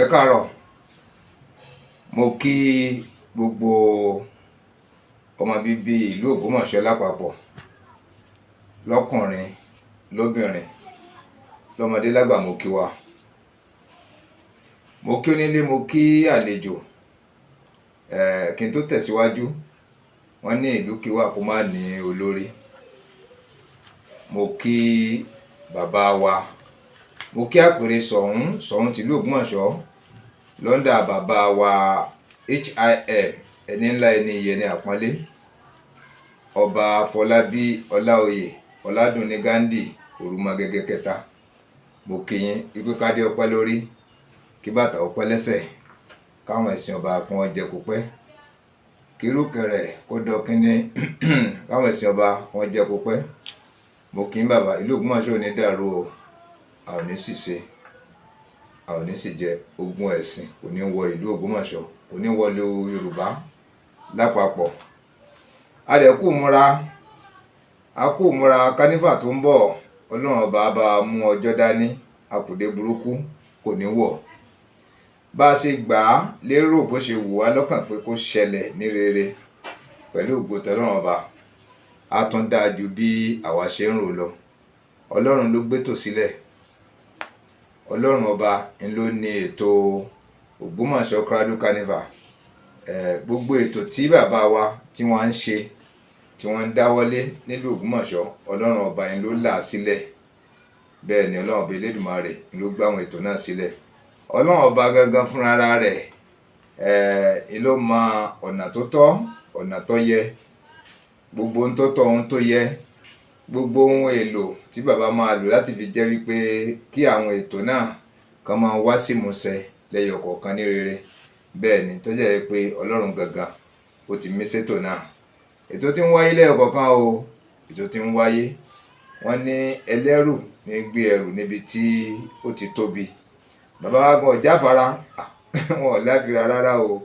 Ẹ káàárọ̀. Mo kí gbogbo ọmọ bíbí ìlú Ògbómọ̀ṣọ́ lápapọ̀, lọ́kùnrin, lóbìnrin, lọ́mọdé, lágbà. Mo kí wa. Mo kí onílé, mo kí àlejò. Kí n tó tẹ̀síwájú, wọ́n ní ìlú kí wà kó má ní olórí. Mo kí bàbá wa, mo kí àpèrè Ṣọ̀ún, Ṣọ̀ún tìlú Ògbómọ̀ṣọ́, lọ́ndà bàbá wa HIM, ẹni ńlá, ẹni iyì, ẹni àpọ́nlé, Ọba Fọlábí Ọláoyè Ọládùnní Ghandi Òrùmọgẹgẹ kẹta. Mo kí yín wípé kádé ọpẹ́ lórí, kí bàtà ọpẹ́ lẹ́sẹ̀, káwọn ẹ̀sìn ọba kí wọ́n jẹ kó pẹ́, kí irúkẹrẹ kó dọkínní, káwọn ẹ̀sìn ọba kí wọ́n jẹ kó pẹ́. Mo kí yín, bàbá. Ìlú Ògbómọ̀ṣọ́ ò ní dàrú o. A ò ní sì ṣe, a ò ní sì jẹ. Ogun ẹ̀sìn kò ní wọ ìlú Ògbómọ̀ṣọ́, kò ní wọ ìlú Yorùbá lápapọ̀. A dẹ̀ kú múra, a kú múra carnival tó ń bọ̀. Ọlọ́run Ọba bá wa mú ọjọ́ dání. Akùdé burúkú kò ní wọ̀. Bá a ṣe gbà á lérò, bó ṣe wù wá lọ́kàn pé kó ṣẹlẹ̀ ní rere, pẹ̀lú ògo tỌlọ́run Ọba, á tún dáa ju bí àwa ṣe ń rò lọ. Ọlọ́run ló gbétò sílẹ̀. Ọlọ́run Ọba ń ló ní ètò Ògbómọ̀ṣọ́ Cradle Carnival. Gbogbo ètò tí bàbá wa tí wọ́n ń ṣe, tí wọ́n ń dáwọ́lé nílùú Ògbómọ̀ṣọ́, Ọlọ́run Ọba ń ló là á sílẹ̀. Bẹ́ẹ̀ ni, Ọlọ́run Ọba Elédùmarè ń ló gbé àwọn ètò náà sílẹ̀. Ọlọ́run Ọba gangan fúnra rẹ̀ ń ló mọ ọ̀nà tó tọ́, ọ̀nà tó yẹ, gbogbo ohun tó tọ́, ohun tó yẹ, gbogbo ohun èlò tí bàbá máa lò láti fi jẹ́ wípé kí àwọn ètò náà kán máa wá sí ìmúṣẹ lẹ́yọ kọ̀ọ̀kan ní rere. Bẹ́ẹ̀ ni, tó jẹ́ pé Ọlọ́run gangan ó ti mí sétò náà. Ètò tí ń wáyé lẹ́yọ kọ̀ọ̀kan o, ètò tí ń wáyé. Wọ́n ní ẹlẹ́rù ní gbé ẹrù níbi tí ó ti tóbi. Bàbá wa gan ọ̀jáfara, wọn ò láfira rárá o.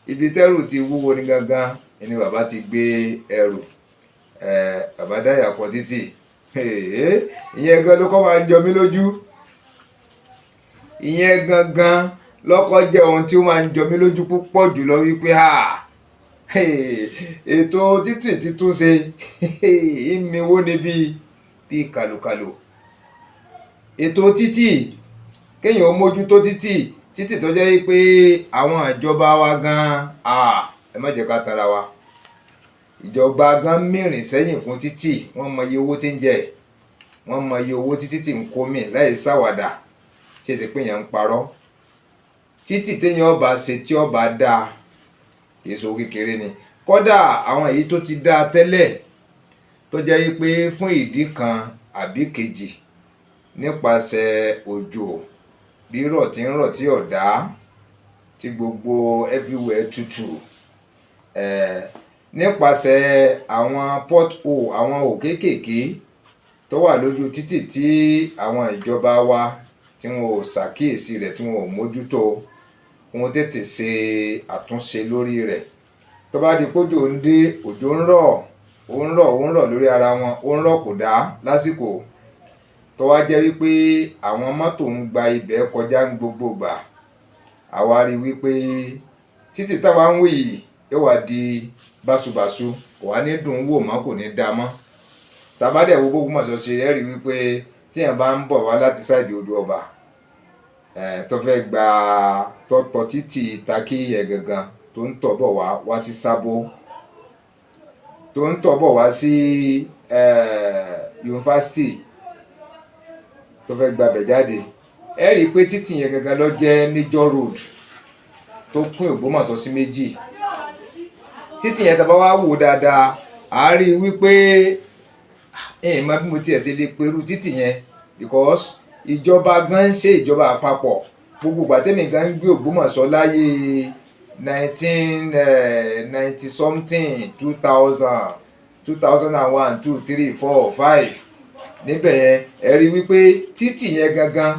Ibi tẹ́rù ti wúwo ní gangan ni bàbá ti gbé ẹrù. Bàbá dáyà kọ títì. Ìyẹn gan ló kọ́ máa ń jọ mí lójú. Ìyẹn gangan lọ́kọ́ jẹ́ ohun tí ó máa ń jọ mí lójú púpọ̀ jùlọ, wípé ètò títì títúnṣe ìmìwó ni bíi kàlùkàlù. Ètò títì, kéèyàn ó mójútó títì, títì tó jẹ́ pé àwọn ìjọba wa gan, ẹ má jẹ́ ká tanra wa, ìjọba gan mìrìn sẹ́yìn fún títì. Wọ́n mọ iye owó tí ń jẹ, wọ́n mọ iye owó tí títì ń kó mì láì ṣàwàdà, tí èsì pé èèyàn ń parọ́. Títì téèyàn ọba ṣe, tí ọba dáa, èso kékeré ni. Kódà àwọn èyí tó ti dáa tẹ́lẹ̀, tó jẹ́ wípé fún ìdí kan àbí kejì, nípasẹ̀ òjò rírọ̀ tí ń rọ̀ tí ò dá, tí gbogbo everywhere tutù, nípasẹ̀ àwọn pothole, àwọn ihò kéékèèké tó wà lójú títì, tí àwọn ìjọba wa tí wọn ò ṣàkíyèsí rẹ̀, tí wọn ò mójútó, wọn tètè ṣe àtúnṣe lórí rẹ̀, tó bá di pójò ń dé, òjò ń rọ̀, ó ń rọ̀, ó ń rọ̀ lórí ara wọn, ó ń rọ̀ kò dá lásìkò, tó wá jẹ́ wípé àwọn mọ́tò ń gba ibẹ̀ kọjá ní gbogbo ìgbà, àwa rí wípé títì táwa ń wí yìí yóò wá di báṣubàṣu, kò wá ní dùn ún wò mọ́, kò ní dáa mọ́. Tá bá dẹ̀ wo bó Ògbómọ̀ṣọ́ ṣe, ẹ́ rí wípé tíyàn bá ń bọ̀ wá láti side odò ọba, tó fẹ́ gba tọ́tọ̀ títì Takí yẹn gangan, tó ń tọ̀ bọ̀ wá wá sí Sábó, tó ń tọ̀ bọ̀ wá sí yunifásitì, tó fẹ́ gbabẹ̀ jáde, ẹ rí i pé títì yẹn gangan ló jẹ́ major road tó pín Ògbómọ̀ṣọ́ sí méjì. Títì yẹn, tá bá wá wò dáadáa, à á rí i wípé ẹ̀ mọ bí mo tiẹ̀ ṣe lè perú títì yẹn, because ìjọba gan ń ṣe, ìjọba àpapọ̀, gbogbo ìgbà tẹ́mi gan ń gbé Ògbómọ̀ṣọ́ láyé 1990 something, 2000, 2001, 2, 3, 4, 5, níbẹ̀ yẹn, ẹ rí wípé títì yẹn gangan,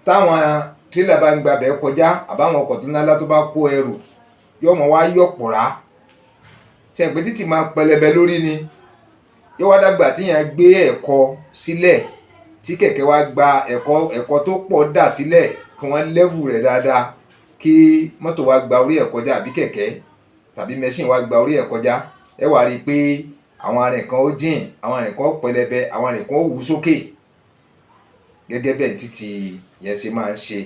táwọn tírélà bá ń gbabẹ̀ kọjá, àbáwọn ọkọ̀ tó ńlá tó bá kó ẹrù, yóò mọ̀ wá yọ̀ pọ̀rá. Ṣe pé títì máa pẹlẹbẹ lórí ni, yóò wá dàgbà tíyẹn gbé ẹ̀kọ sílẹ̀, tí kẹ̀kẹ́ wá gba ẹ̀kọ, ẹ̀kọ tó pọ̀ dà sílẹ̀. Kí wọ́n level rẹ̀ dáadáa, kí mọ́tò wa gba orí ẹ̀ kọjá, àbí kẹ̀kẹ́ tàbí machine wa gba orí ẹ̀ kọjá. Ẹ wá rí i pé àwọn arìn kan ó jìn, àwọn arìn kan ó pẹlẹbẹ, àwọn arìn kan ó wú sókè. Gẹ́gẹ́ bẹ́ẹ̀ títì yẹn ṣe máa ń ṣe,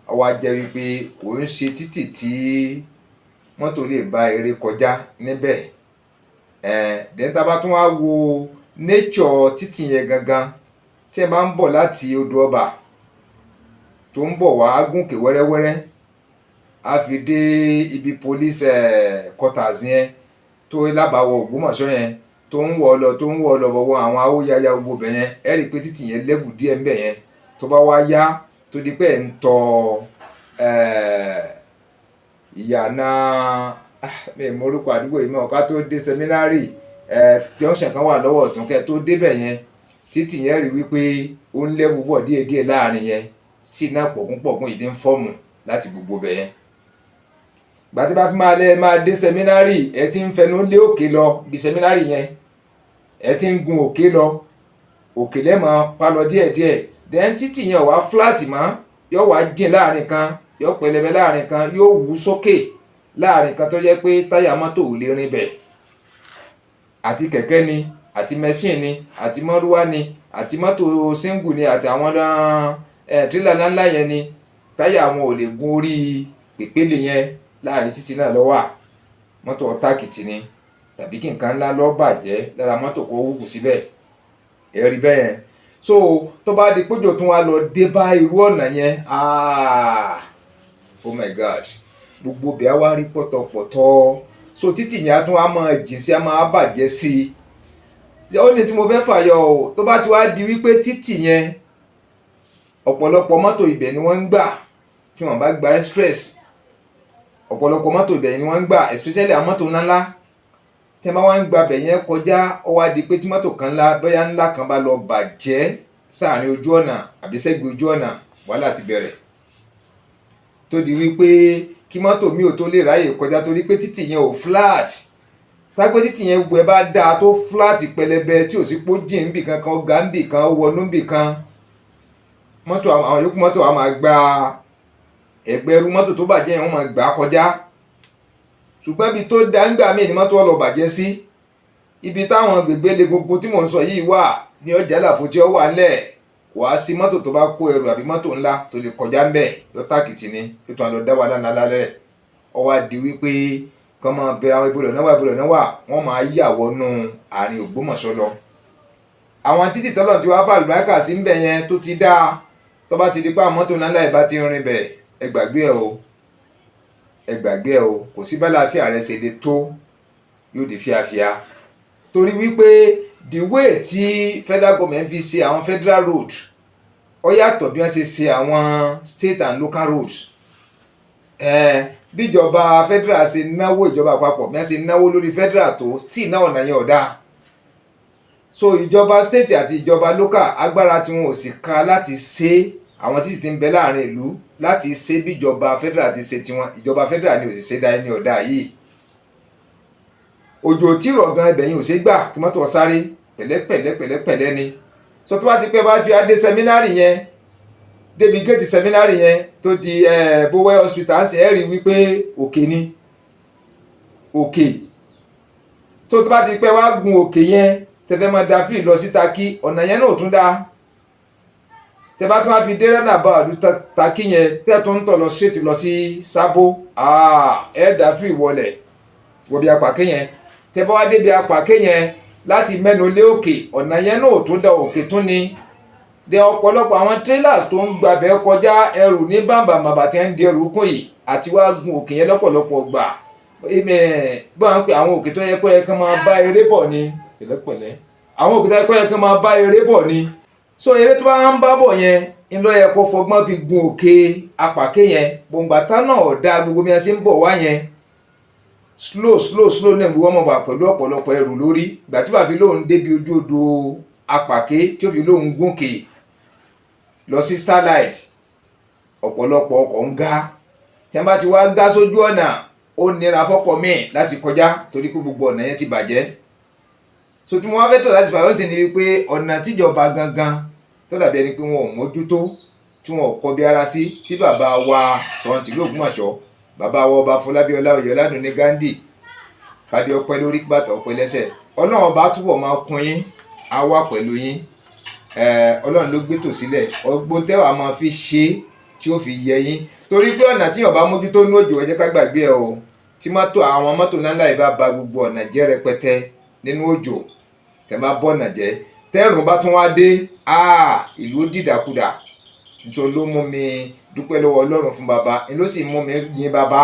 ó wá jẹ́ wípé kò ń ṣe títì tí mọ́tò lè bá eré kọjá níbẹ̀. Then tá a bá tún wá wo nature títì yẹn gangan, tí ẹ bá ń bọ̀ láti Odò Ọba tó ń bọ̀ wá gùnkè wẹ́rẹ́wẹ́rẹ́, á fi dé ibi police quarters yẹn tó lábàáwọ̀ Ògbómọ̀ṣọ́ yẹn, tó ń wọ̀ lọ, tó ń wọ̀ lọ wọ àwọn awóyaya gbogbo bẹ̀ yẹn, ẹ rí i pé títì yẹn level díẹ̀ ńbẹ̀ yẹn. Tó bá wá yá, tó di pé ẹ̀ ń tọ ìyànà, mi ò mọ orúkọ àdúgbò yìí mọ́, ká tó dé Seminary, junction kan wà lọ́wọ́ ọ̀tún kẹ́ tó débẹ̀ yẹn, títì yẹn rí wípé ó ń level bọ̀ díẹ̀díẹ̀ láàrin yẹn sí iná pọ̀gúnpọ̀gún yìí ti ń form láti gbogbo bẹ̀ yẹn. Gbà tí bá fi máa lẹ́ máa dé Seminary, ẹ ti ń fẹnu lé òkè lọ bí Seminary yẹn, ẹ ti ń gun òkè lọ, òkè lẹ́mọ̀ pa lọ díẹ̀díẹ̀. Then títì yẹn ò wá flat mọ́, yóò wá jìn láàrin kan, yóò pẹlẹbẹ láàrin kan, yóò wú sókè láàrin kan, tó jẹ́ pé táyà mọ́tò ò lè rin bẹ̀. Àti kẹ̀kẹ́ ni, àti machine ni, àti mọ́rúwá ni, àti mọ́tò single ni, àti àwọn tírélà ńláńlá yẹn ni, táyà wọn ò lè gun orí pèpéle yẹn. Láàrin títì náà ló wà. Mọ́tò ọ̀tàkìtì ni, tàbí kí nǹkan ńlá lọ bàjẹ́ lára mọ́tò kó wúkú síbẹ̀, ẹ rí bẹ́ẹ̀ yẹn. So tó bá di pójò tún wá lọ dé bá irú ọ̀nà yẹn, ah, oh my God, gbogbo bẹ́ẹ̀ á wá rí pọ̀tọ̀pọ̀tọ̀. So títì yẹn á tún wá máa jìn sí, á máa bàjẹ́ sí i. Ó ní tí mo fẹ́ fàyọ o, tó bá ti wá di wípé títì yẹn, ọ̀pọ̀lọpọ̀ mọ́tò ibẹ̀ ni wọ́n ń gbà. Tí wọ́n bá gba express, ọ̀pọ̀lọpọ̀ mọ́tò ibẹ̀ ni wọ́n ń gbà, especially àwọn mọ́tò ńláńlá. Tí wọ́n bá wá ń gba bẹ̀ yẹn kọjá, ó wá di pé tí mọ́tò kan ńlá, bóyá ńlá kan, bá lọ bàjẹ́ sáàrin ojú ọ̀nà àbí sẹ́gbẹ̀ẹ́ ojú ọ̀nà, wàhálà ti bẹ̀rẹ̀. Tó di wípé kí mọ́tò mi ò tó lè ráyè kọjá, torí pé títì yẹn ò flat. Tágbé títì yẹn gbẹ bá dáa, tó flat pẹlẹbẹ, tí ò sí pó jìn níbì kankan, ó ga níbì kan, ó wọnú níbì kan, mọ́tò, àwọn yòókù mọ́tò á máa gba ẹ̀gbẹ́ irú mọ́tò tó bàjẹ́ yẹn, wọ́n máa gbà á kọjá. Ṣùgbọ́n ibi tó dá ńgbà míì ni mọ́tò ó lọ bàjẹ́ sí. Ibi táwọn gbègbè gbogbo tí mò ń sọ yìí wà ní ọjà àlàfo tí ó wà ńlẹ̀, kò á sí mọ́tò tó bá kó ẹrù àbí mọ́tò ńlá tó lè kọjá ńbẹ̀. Yóò tàkìtì ni, yóò tún lọ dá wàhálà ńlá lálẹ́. Ó wá di wípé kọ́ máa bẹ̀rẹ̀ àwọn ibodè náà wà, ibodè náà wà, wọ́n máa yà wọnú àárín Ògbómọ̀ṣọ́ lọ. Àwọn títì tọ́lọ̀ tí wàá fàlùbáríkà sí ńbẹ̀ yẹn tó ti dáa, tó bá ti di pé àwọn mọ́tò ńláńlá yìí bá ti rin bẹ̀, ẹ gbàgbé ẹ o, ẹ gbàgbé ẹ o. Kò sí bálàáfíà rẹ ṣe lè tó, yóò di fíafíà, torí wípé the way tí federal government fi ṣe àwọn federal road, ó yàtọ̀ bí wọ́n ṣe ṣe àwọn state and local roads. Bíjọba federal ṣe náwó, ìjọba àpapọ̀, bí wọ́n ṣe náwó lórí federal tó, still náà ọ̀nà yẹn ò dáa. So ìjọba state àti ìjọba local, agbára tí wọn ò sì ká láti ṣe àwọn títì tí ń bẹ láàrin ìlú, láti ṣe bíjọba federal ti ṣe tiwọn. Ìjọba federal ni ò sì ṣe dá ẹni ọ̀dà yìí. Òjò tí rọ̀ gan, ibẹ̀ yìí ò ṣe gbà kí mọ́tò sáré, pẹ̀lẹ́pẹ̀lẹ́ pẹ̀lẹ́pẹ̀lẹ́ ni. So tó bá ti pẹ́, bá fi adé Seminary yẹn, débi géètì Seminary yẹn tó di Bowel Hospital ń sìn, ẹ́ rí wípé òkè ni òkè. Tó bá ti pẹ́ wá gun òkè yẹn, tẹ́fẹ́ máa da fíì lọ sí Takí, ọ̀nà yẹn náà ò tún dáa. Tẹ́ bá tún wá fi dé roundabout Takí yẹn, tẹ́ tó ń tọ̀ lọ straight lọ sí Sábó, ẹ̀ dá fíì wọlẹ̀ wọ bí apàké yẹn. Tẹ́ bá wá débi apàké yẹn, láti mẹ́nu lé òkè, ọ̀nà yẹn náà ò tún da, òkè tún ni de. Ọ̀pọ̀lọpọ̀ àwọn trailers tó ń gbabẹ̀ kọjá, ẹrù ní bàǹbàǹbà tí ń di ẹrù kún yìí, àti wá gun òkè yẹn lọ́pọ̀lọpọ̀ gbà bá ń pè àwọn òkè tó yẹ kó yẹ kán máa bá eré bọ̀ ni, pẹ̀lẹ́pẹ̀lẹ́, àwọn òkè tó yẹ kó yẹ kán máa bá eré bọ̀ ni. So eré tó bá ń bá bọ̀ yẹn ń lọ yẹ kó fọgbọ́n fi gun òkè apàké yẹn. Gbòǹgbà tán náà ọ̀dà, gbogbo bí wọ́n ṣe ń bọ̀ wá yẹn, slow slow slow náà gbogbo wọn wà pẹ̀lú ọ̀pọ̀lọpọ̀ ẹrù lórí. Ìgbà tí wàá fi lóun débi ojú odò apàké, tí ó fi lóun gòkè lọ sí Starlight, ọ̀pọ̀lọpọ̀ ọkọ̀ ń gá. Tí wọ́n bá ti wá gá sójú ọ̀nà, ó nira fọ́kọ̀ míì láti kọjá, torí pé gbogbo ọ̀nà yẹn ti bàjẹ́. So tí mo wá fẹ́ tọ̀ láti fàyọ̀ tì ní wípé ọ̀nà tíjọba gangan tó dàbí ẹni pé wọn ò mójútó. tí wọn ò kọbi ara sí, tí bàbá wa Ṣọ̀ún tìlú Ògbómọ̀ṣọ́, bàbá wa Ọba Fọlábí Ọláoyè Ọládùnní Ghandi, kádé ọpẹ́ lórí, bàtà ọpẹ́ lẹ́sẹ̀. Ọlọ́run Ọba túbọ̀ máa kún yín, á wà pẹ̀lú yín. Ọlọ́run ló gbé tò sílẹ̀, ọgbọ́n tẹ́wàá máa fi ṣe tí ó fi yẹ yín, torí pé ọ̀nà tí ọba mójútó ní òjò, ẹ jẹ́ ká gbàgbé ẹ o. Tí mọ́tò, àwọn mọ́tò ńláńlá yìí bá ba gbogbo ọ̀nà jẹ́ rẹpẹtẹ nínú òjò, tẹ́ bá bọ̀nà jẹ́, tẹ́rùn bá tún wá dé, ìlú ó dìdàkudà. Nítorí ló mú mi dúpẹ́ lọ́wọ́ Ọlọ́run fún bàbá, ló sì mú mi yin bàbá.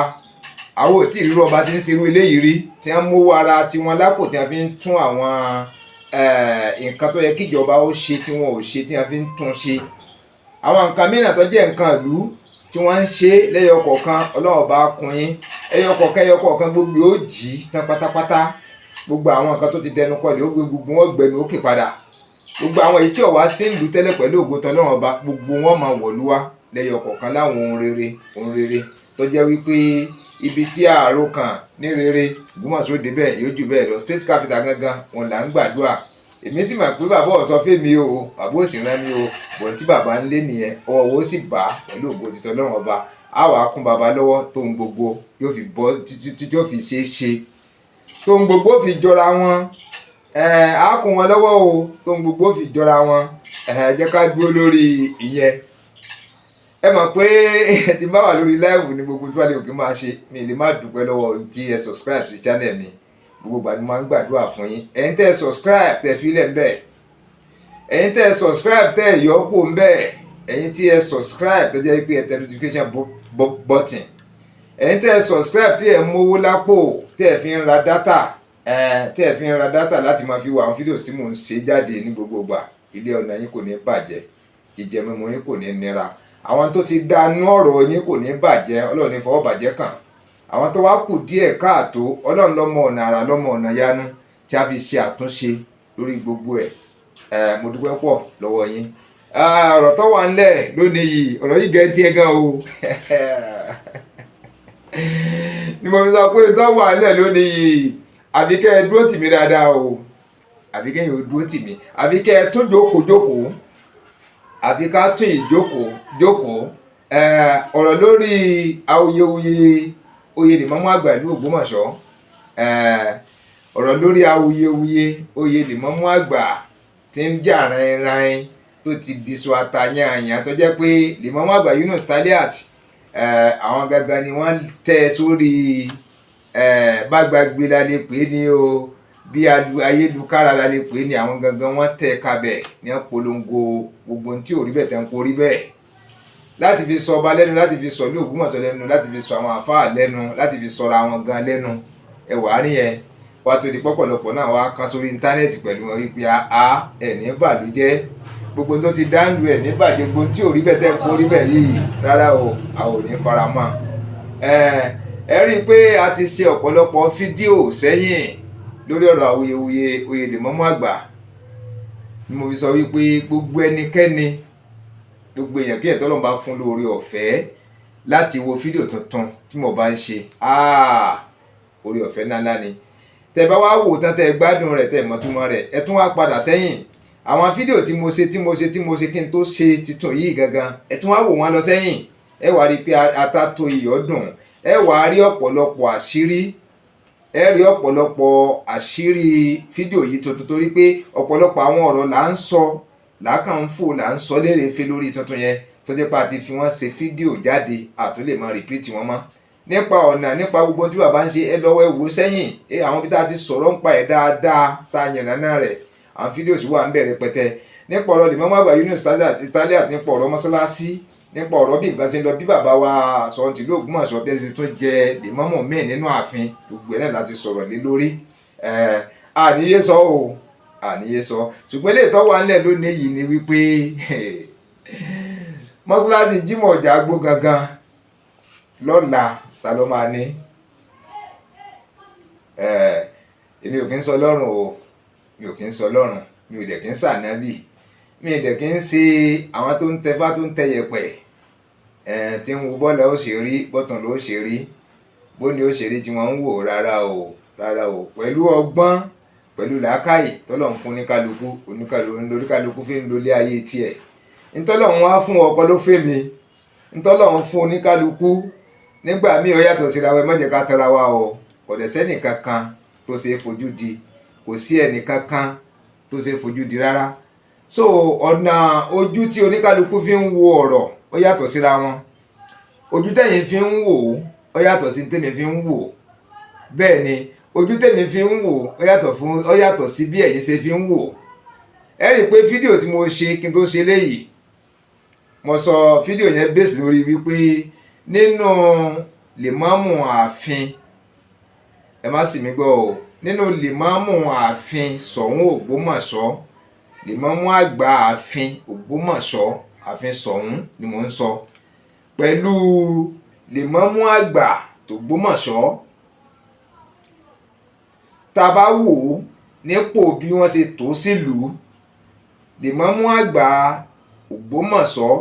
Àwọn ò tí ì rírọ ọba tí ń ṣerú eléyìí rí, tí wọ́n mú ara tiwọn lápò, tí wọ́n fi ń tún àwọn nǹkan tó yẹ kíjọba ó ṣe tí wọn ò ṣe, tí wọ́n fi ń tún ṣe, àwọn nǹkan mìíràn tó jẹ́ nǹkan ìlú tí wọ́n ń ṣe lẹ́yọ kọ̀ọ̀kan. Ọlọ́run bá kún yín, ẹyọ kọ̀ọ̀kan, ẹyọ kọ̀ọ̀kan, gbogbo ó jí tán pátápátá. Gbogbo àwọn nǹkan tó ti dẹnu kọlẹ̀, ó gbé gbogbo wọn gbẹnu ókè padà. Gbogbo àwọn èyí tí ò wá sí ìlú tẹ́lẹ̀, pẹ̀lú ògo tỌlọ́run Ọba, gbogbo wọn máa wọ̀lú wá lẹ́yọ kọ̀ọ̀kan láwọn ohun rere, ohun rere tó jẹ́ wípé ibi tí ààrò kan ní rere, Ògbómọ̀ṣọ́ débẹ̀ yóò jù bẹ́ẹ̀ lọ. State capital gangan wọn là ń gbàdúrà. Èmi sì mọ̀ pé bàbá ò sọ fẹ́mi o, bàbá ò sì rán mi o, bọ̀n tí bàbá ń lé nìyẹn, ọwọ́ wo sì bá pẹ̀lú ògo títọ́ Ọlọ́run Ọba, á wàá kún bàbá lọ́wọ́, tóun gbogbo yóò fi bọ́ títí tí yóò fi ṣeé ṣe, tóun gbogbo fi jọra wọn. Á kún wọn lọ́wọ́ o, tóun gbogbo fi jọra wọn. Ẹ jẹ́ ká dúró lórí ìyẹn. Ẹ mọ̀ pé tí n bá wà lórí live ní gbogbo tí wàá lè kí n máa ṣe, mi lè má dúpẹ́ lọ́wọ́ tí ẹ subscribe sí channel mi. Gbogbo ìgbà ni mo máa ń gbàdúrà fún yín. Ẹ̀yin tẹ́ ẹ subscribe, tẹ́ fi lẹ̀ ń bẹ̀, ẹ̀yin tẹ́ ẹ subscribe, tẹ́ ẹ yọ kó ń bẹ̀, ẹ̀yin tí ẹ subscribe tó jẹ́ pé ẹ tẹ notification button, ẹ̀yin tẹ́ ẹ subscribe tí ẹ mówó lápò, tẹ́ ẹ fi ń ra data, tẹ́ ẹ fi ń ra data láti máa fi wo àwọn fídíò tí mò ń ṣe jáde ní gbogbo ìgbà, ilé ọ̀nà yín kò ní bàjẹ́, jíjẹ mímu yín kò ní nira, àwọn tó ti dánú ọ̀rọ̀ yín kò ní bàjẹ́, Ọlọ́run ní fọwọ́ bàjẹ́ kàn. Àwọn tó wá kù díẹ̀ káàtó, Ọlọ́run lọ́mọ ọ̀nà àrà, lọ́mọ ọ̀nà yanu tí a fi ṣe àtúnṣe lórí gbogbo ẹ̀. Ẹ̀ mo dúpẹ́ pọ̀ lọ́wọ́ yín. Ọ̀rọ̀ tó wà ńlẹ̀ lónìí yìí, ọ̀rọ̀ yìí gẹ̀ tiẹ̀ gan o, ni mo fi sọ pé tó wà ńlẹ̀ lónìí yìí, àbí kẹ́ ẹ dúró tì mí dáadáa o, àbí kẹ́ ẹ dúró tì mí, àbí kẹ́ ẹ tún jókòó jókòó, àfi ká tún ìjókòó jókòó. Ọ̀rọ̀ lórí awuyewuye oyè lèmọ́mú àgbà ìlú Ògbómọ̀ṣọ́, ọ̀rọ̀ lórí awuyewuye oyè lèmọ́mú àgbà tí ń jà rainrain, tó ti di sọ àtàyànyàn, tó jẹ́ pé lèmọ́mú àgbà Yunus Taliat, àwọn gangan ni wọ́n tẹ́ sórí bágbàgbé la lè pè é ní o, bí ayélujára la lè pè é ní, àwọn gangan wọ́n tẹ́ kabẹ̀ ní polongo gbogbo ohun tí ò rí bẹ́ẹ̀ tẹ́ ń porí bẹ́ẹ̀, láti fi sọ ọba lẹ́nu, láti fi sọ ní Ògbómọ̀ṣọ́ lẹ́nu, láti fi sọ àwọn àfáà lẹ́nu, láti fi sọra àwọn gan lẹ́nu. Ẹ wàá rí yẹn wàá tó di pọ̀pọ̀lọpọ̀ náà wàá kan sórí íńtánẹ́ẹ̀tì pẹ̀lú wọn wípé a ẹ̀ ní bàlújẹ́, gbogbo tó ti dáńlù ẹ̀ ní bàjẹ́, gbogbo tí ò rí bẹ́ẹ̀ tẹ́ ń porí bẹ́ẹ̀ yìí, rárá o, a ò ní fara mọ́ ẹ. Ẹ rí i pé a ti ṣe ọ̀pọ̀lọpọ̀ fídíò sẹ́yìn lórí ọ̀rọ̀ awuyewuye oyè lèmọ́mú àgbà, ni mo fi sọ wípé gbogbo ẹnikẹ́ni, gbogbo èèyàn kí ẹ̀tọ́ lọ́n bá fún lóore ọ̀fẹ́ láti wo fídíò tuntun tí mo bá ń ṣe, oore ọ̀fẹ́ ńláńlá ni. Tẹ́ bá wá wò tán, tẹ́ gbádùn rẹ̀, tẹ́ mọ̀túmọ̀ rẹ̀, ẹ tún wá padà sẹ́yìn àwọn fídíò tí mo ṣe, tí mo ṣe, tí mo ṣe kí n tó ṣe titun yìí gangan, ẹ tún wá wò wọ́n lọ sẹ́yìn, ẹ wá rí i pé ata tó iyọ̀ dùn, ẹ wá rí ọ̀pọ̀lọpọ̀ àṣírí, ẹ rí ọ̀pọ̀lọpọ̀ àṣírí fídíò yìí tuntun, torí pé ọ̀pọ̀lọpọ̀ àwọn ọ̀rọ̀ là ń sọ, làákàn ń fò, là ń sọ lérèfé lórí tuntun yẹn, tó jẹ́ pé a ti fi wọ́n ṣe fídíò jáde, àtún lè máa repeat wọn mọ́, nípa ọ̀nà, nípa gbogbo tí bàbá ń ṣe. Ẹ lọ́wọ́, ẹ wò sẹ́yìn àwọn ibi tá a ti sọ̀rọ̀ ń pa ẹ̀ dáadáa, tá a yànnàná rẹ̀, àwọn fídíò sì wà ń bẹ̀rẹ̀ pẹ̀tẹ́ nípa ọ̀rọ̀ lèmọ́mọ́ àgbà Yunus Taliat, nípa ọ̀rọ̀ mọ́sálásí, nípa ọ̀rọ̀ bí nǹkan ṣe ń lọ, bí bàbá wa Ṣọ̀ún tìlú Ògbómọ̀ṣọ́ bí ẹ ṣe tún jẹ lèmọ́mọ́ míì nínú ààfin, gbogbo ẹ̀ náà láti sọ̀rọ̀ lé lórí. Àníyé sọ o, àníyé sọ, ṣùgbọ́n ilé ìtọ́wà ńlẹ̀ lónìí yìí ni wípé mọ́sálásí Jímọ̀ ọjà gbó gangan lọ́la, ta ló máa ní? Èmi ò kí ń sọ lọ́rùn o, mi ò kí ń sọ lọ́rùn, mi ò dẹ̀ kí ń sànábì, mi ò dẹ̀ kí ń ṣe àwọn tó ń tẹfá, tó ń tẹ yẹ̀pẹ̀, tí ń wo bọ́ọ̀lù ó ṣe rí, bọ́tàn ló ṣe rí, bóni ó ṣe rí tí wọ́n ń wò. Rárá o, rárá o. Pẹ̀lú ọgbọ́n, pẹ̀lú làákàyè tọ́lọ̀ ń fún oníkálukú, oníkálukú fi ń lólé ayé tiẹ̀. Ntọ́lọ́run wá fún ọkọ ló fẹ́ mi, ntọ́lọ́run fún oníkálukú nígbà míì ó yàtọ̀ síra wa. Ẹ má jẹ́ ká tara wa o. Kò dẹ̀ sẹ́nì kankan tó ṣe é fojú di, kò sí ẹnì kankan tó ṣe é fojú di rárá. So ọ̀nà ojú tí oníkálukú fi ń wo ọ̀rọ̀ ó yàtọ̀ síra wọn. Ojú tẹ̀yin fi ń wò ó, ó yàtọ̀ sí tèmi fi ń wò ó. Bẹ́ẹ̀ ni, ojú tèmi fi ń wò ó yàtọ̀ fún, ó yàtọ̀ sí bí ẹ̀yin ṣe fi ń wò ó. Ẹ rí i pé fídíò tí mo ṣe kí n tó ṣe léyìí, mo sọ fídíò yẹn base lórí wípé nínú lèmọ́mù ààfin, ẹ má sì mí gbọ́ o, nínú lèmọ́mù ààfin Ṣọ̀ún Ògbómọ̀ṣọ́, lèmọ́mù àgbà ààfin Ògbómọ̀ṣọ́, ààfin Ṣọ̀ún ni mò ń sọ, pẹ̀lú lèmọ́mù àgbà tògbómọ̀ṣọ́, tá a bá wò ó nípò bí wọ́n ṣe tó sílùú, lèmọ́mù àgbà Ògbómọ̀ṣọ́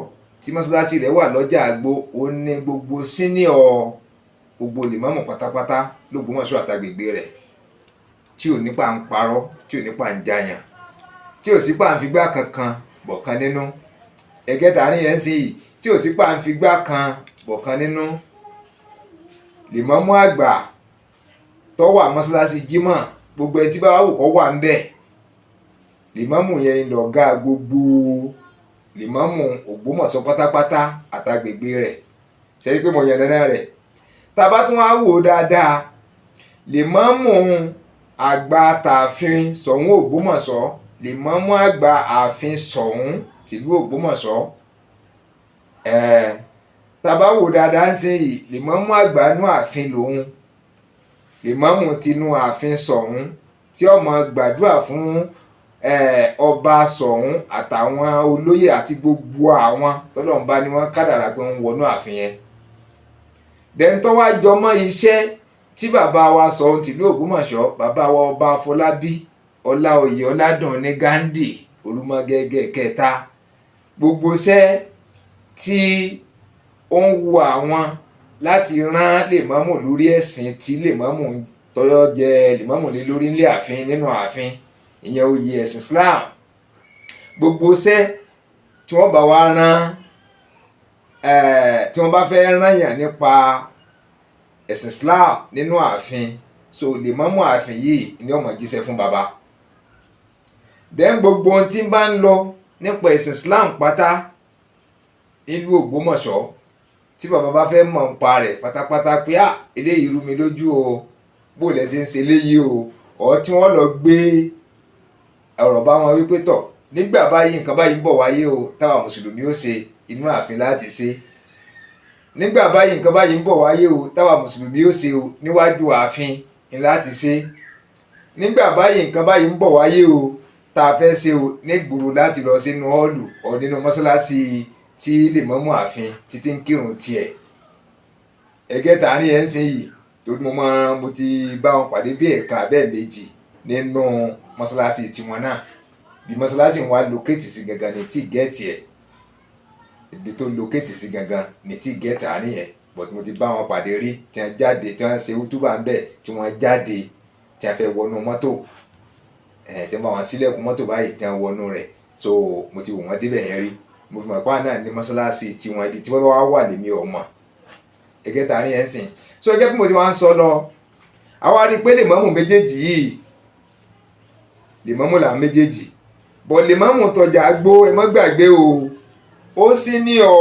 tí mọ́ṣáláṣí rẹ̀ wà lọ́jà Àgbo, ó ní gbogbo senior gbogbo lèmọ́mù pátápátá lÓgbómọ̀ṣọ́ àtàgbègbè rẹ̀, tí ò nípa ń parọ́, tí ò nípa ń jayàn, tí ò sí pa ń figbá kankan bọ̀kan nínú ẹ̀gẹ́ta àárín yẹn ń sìn yìí, tí ò sí pa ń figbá kan bọ̀kan nínú. Lèmọ́mù àgbà tó wà mọ́ṣáláṣí Jímọ̀, gbogbo ẹni tí bá wù kó wà ń bẹ̀, lèmọ́mù yẹn lọ̀gá gbogbo lèmọ́mù Ògbómọ̀ṣọ́ pátápátá àtàgbègbè rẹ̀. Ṣe pé mo yàn dandan rẹ̀. Tá a bá tún wá wò ó dáadáa, lèmọ́mù àgbà tààfin Ṣọ̀ún Ògbómọ̀ṣọ́, lèmọ́mù àgbà ààfin Ṣọ̀ún tìlú Ògbómọ̀ṣọ́, tá a bá wò dáadáa ń sìn yìí, lèmọ́mù àgbà nú ààfin lòun, lèmọ́mù tinú ààfin Ṣọ̀ún tí ó máa gbàdúrà fún ọba Ṣọ̀ún àtàwọn olóyè àti gbogbo àwọn tọ́lọ́run bá ní wọ́n kádàrá pé ń wọnú ààfin yẹn. Dẹ́n tó wá jọmọ́ iṣẹ́ tí bàbá wa Ṣọ̀ún tìlú Ògbómọ̀ṣọ́, bàbá wa Ọba Afọlábí Ọláoyè Ọládùnní Ghandi Olúmọgẹ́gẹ́ kẹta, gbogbo iṣẹ́ tí ó ń wu àwọn láti rán lèmọ́mù lórí ẹ̀sìn tí lèmọ́mù tọ́yọ́ jẹ lèmọ́mù lé lórí nílé ààfin, nínú ààfin, ìyẹn oyè ẹ̀sìn Islam, gbogbo iṣẹ́ tí wọ́n bá wá rán, tí wọ́n bá fẹ́ rán yàn nípa ẹ̀sìn Islam nínú ààfin, so lèmọ́mù ààfin yìí ni ó máa jíṣẹ́ fún bàbá. Then gbogbo ohun tí ń bá ń lọ nípa ẹ̀sìn Islam pátá nílùú Ògbómọ̀ṣọ́, tí bàbá bá fẹ́ mọ̀ nípa rẹ̀ pátápátá pé à eléyìí rú mi lójú o, bó lẹ ṣe ń ṣe eléyìí o, ọ̀ tí wọ́n lọ gbé ọ̀rọ̀ bá wọn wípé tọ̀ nígbà báyìí nǹkan báyìí ń bọ̀ wáyé o, táwa mùsùlùmí ó ṣe, inú ààfin láti ṣe. Nígbà báyìí nǹkan báyìí ń bọ̀ wáyé o, táwa mùsùlùmí ó ṣe o, níwájú ààfin ni láti ṣe. Nígbà báyìí nǹkan báyìí ń bọ̀ wáyé o, tá a fẹ́ ṣe o, nígboro láti lọ sínú hall ọ̀ nínú mọ́ṣáláṣí tí lèmọ́mù ààfin títí ń kírun tiẹ̀. Ẹgẹ́ tààrin ẹ̀ ń sìn yìí, torí mo máa mo ti bá wọn pàdé bí ẹ̀ka bẹ́ẹ̀ méjì nínú mọ́ṣáláṣí tiwọn náà. Bí mọ́ṣáláṣí wọn wá locate sí gangan ní tí gẹ́ẹ̀tì ẹ̀, ibi tó locate sí gangan ní tí gẹ́ẹ̀tì àárín yẹn, but mo ti bá wọn pàdé rí tí wọ́n jáde, tí wọ́n ṣe útúbà ń bẹ̀, tí wọ́n jáde, tí wọ́n fẹ́ wọnú mọ́tò ẹ̀, tí wọ́n bá wọn sílẹ̀kùn mọ́tò báyìí tí wọ́n wọnú rẹ̀. So mo ti wò wọ́n débẹ̀ yẹn rí. Mo fi mọ̀ pé àwọn náà ní mọ́ṣáláṣí tiwọn. Ibi tí wọ́n wá wà lèmi ò mọ̀. Ẹgẹ́ tààrin yẹn sìn. So gẹ́gẹ́ bí mo ti wá ń sọ lọ, àwa rí i pé lèmọ́mù méjèèjì yìí, lèmọ́mù làwọn méjèèjì bọ̀. Lèmọ́mù tọjà gbó, ẹ má gbàgbé o, ó sì ní ọ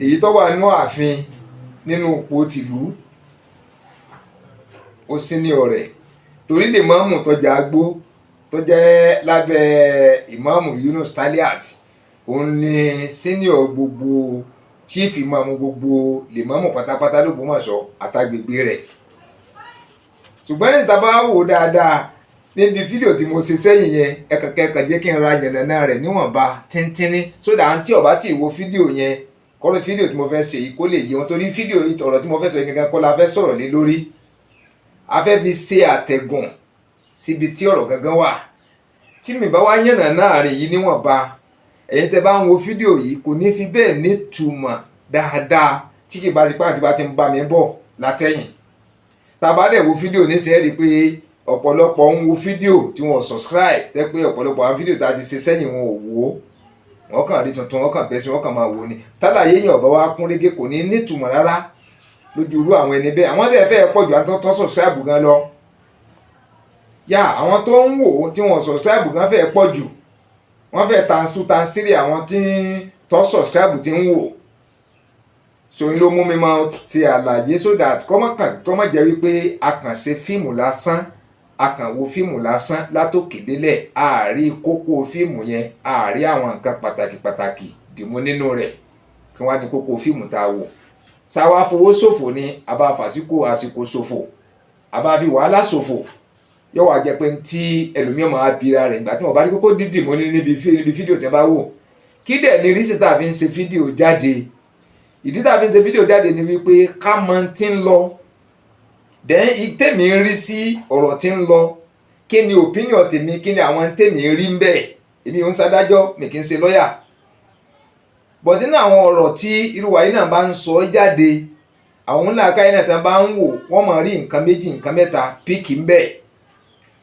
èyí tó wà nínú ààfin nínú ipò tìlú, ó sì ní ọ̀rẹ́, torí lèmọ́mù tọjà gbó tó jẹ́ lábẹ́ ìmáàmù Yunus Taliat, òun ni senior gbogbo, chief ìmáàmù gbogbo lèmọ́mù pátápátá l'Ógbómọ̀ṣọ́ àtàgbègbè rẹ̀. Ṣùgbọ́n ní ìta bá wò dáadáa níbi fídíò tí mo ṣe sẹ́yìn yẹn, ẹ̀kànkẹ́kàn jẹ́ kí n ra yànnàná rẹ̀ níwọ̀nba tíntínní, sódà àǹtí ọ̀bá tí ì wo fídíò yẹn kọ́rọ́ fídíò tí mo fẹ́ ṣe yìí kó lè yé wọn, torí fídíò ọ̀rọ̀ tí mo fẹ́ sọ yìí gangan kọ́ la fẹ́ sọ̀rọ̀ lé lórí. A fẹ́ fi ṣe àtẹ̀gùn síbi tí ọ̀rọ̀ gangan wà. Tí mi bá wá yànnàná àárín yìí níwọ̀nba, ẹ̀yin tẹ́ bá ń wo fídíò yìí, kò ní fi bẹ́ẹ̀ nítumọ̀ dáadáa tí kì bá ti pàǹtí bá ti ń bá mi bọ̀ látẹ̀yìn. Tá a bá dẹ̀ wo fídíò nísìnyẹ́, rí i pé ọ̀pọ̀lọpọ̀ ń wo fídíò tí wọ́n subscribe, tẹ́ pé ọ̀pọ̀lọpọ̀ àwọn fídíò tá a ti ṣe sẹ́yìn wọn ò wò ó. Wọ́n kàn rí tuntun, wọ́n kàn bẹ́ sí, wọ́n kàn máa wò ni. Tálàyé yẹn ọ̀bá wa kún régé, kò ní nítumọ̀ rárá lójú irú àwọn ẹni bẹ́ẹ̀. Àwọn tẹ̀ fẹ́ pọ̀ ju àwọn tó subscribe gan lọ yá. Àwọn tó ń wò tí wọ́n subscribe gan fẹ́ pọ̀ jù, wọ́n fẹ́ times two, times three àwọn tí tó subscribe ti ń wò. So n ló mú mi máa ti àlàyé so that kọ́mọ̀ jẹ́ wípé a kàn ṣe fíìmù lásán, a kàn wo fíìmù lásán látòkè délẹ̀, àárí kókó fíìmù yẹn, àárí àwọn nǹkan pàtàkì pàtàkì dìmú nínú rẹ̀. Kí wọ́n á ní kókó fíìmù tá a wò, sáwá fowó ṣòfò ni, a bá fàsíkò àsìkò ṣòfò, a bá fi wàhálà ṣòfò. Yóò wá jẹ́ pé tí ẹlòmíràn máa bira rẹ̀ ìgbà tí wọ́n bá rí kókó dídì mọ́ níbi fídíò tẹ́ bá wò. Kí dẹ̀ ni reason tá a fi ń ṣe fídíò jáde? Ìdí tá a fi ń ṣe fídíò jáde ni wípé ká mọ tí ń lọ, then tèmi ń rí sí ọ̀rọ̀ tí ń lọ, kí ni opinion tèmi, kí ni àwọn tèmi ń rí ń bẹ̀. Èmi ò ń ṣadájọ́, mi kì í ṣe lọ́yà, but nínú àwọn ọ̀rọ̀ tí irú wa yìí náà bá ń sọ jáde, àwọn ńlá káyọ̀ náà tán bá ń wò, wọ́n máa rí nǹkan méjì, nǹkan mẹ́ta pick ń bẹ̀.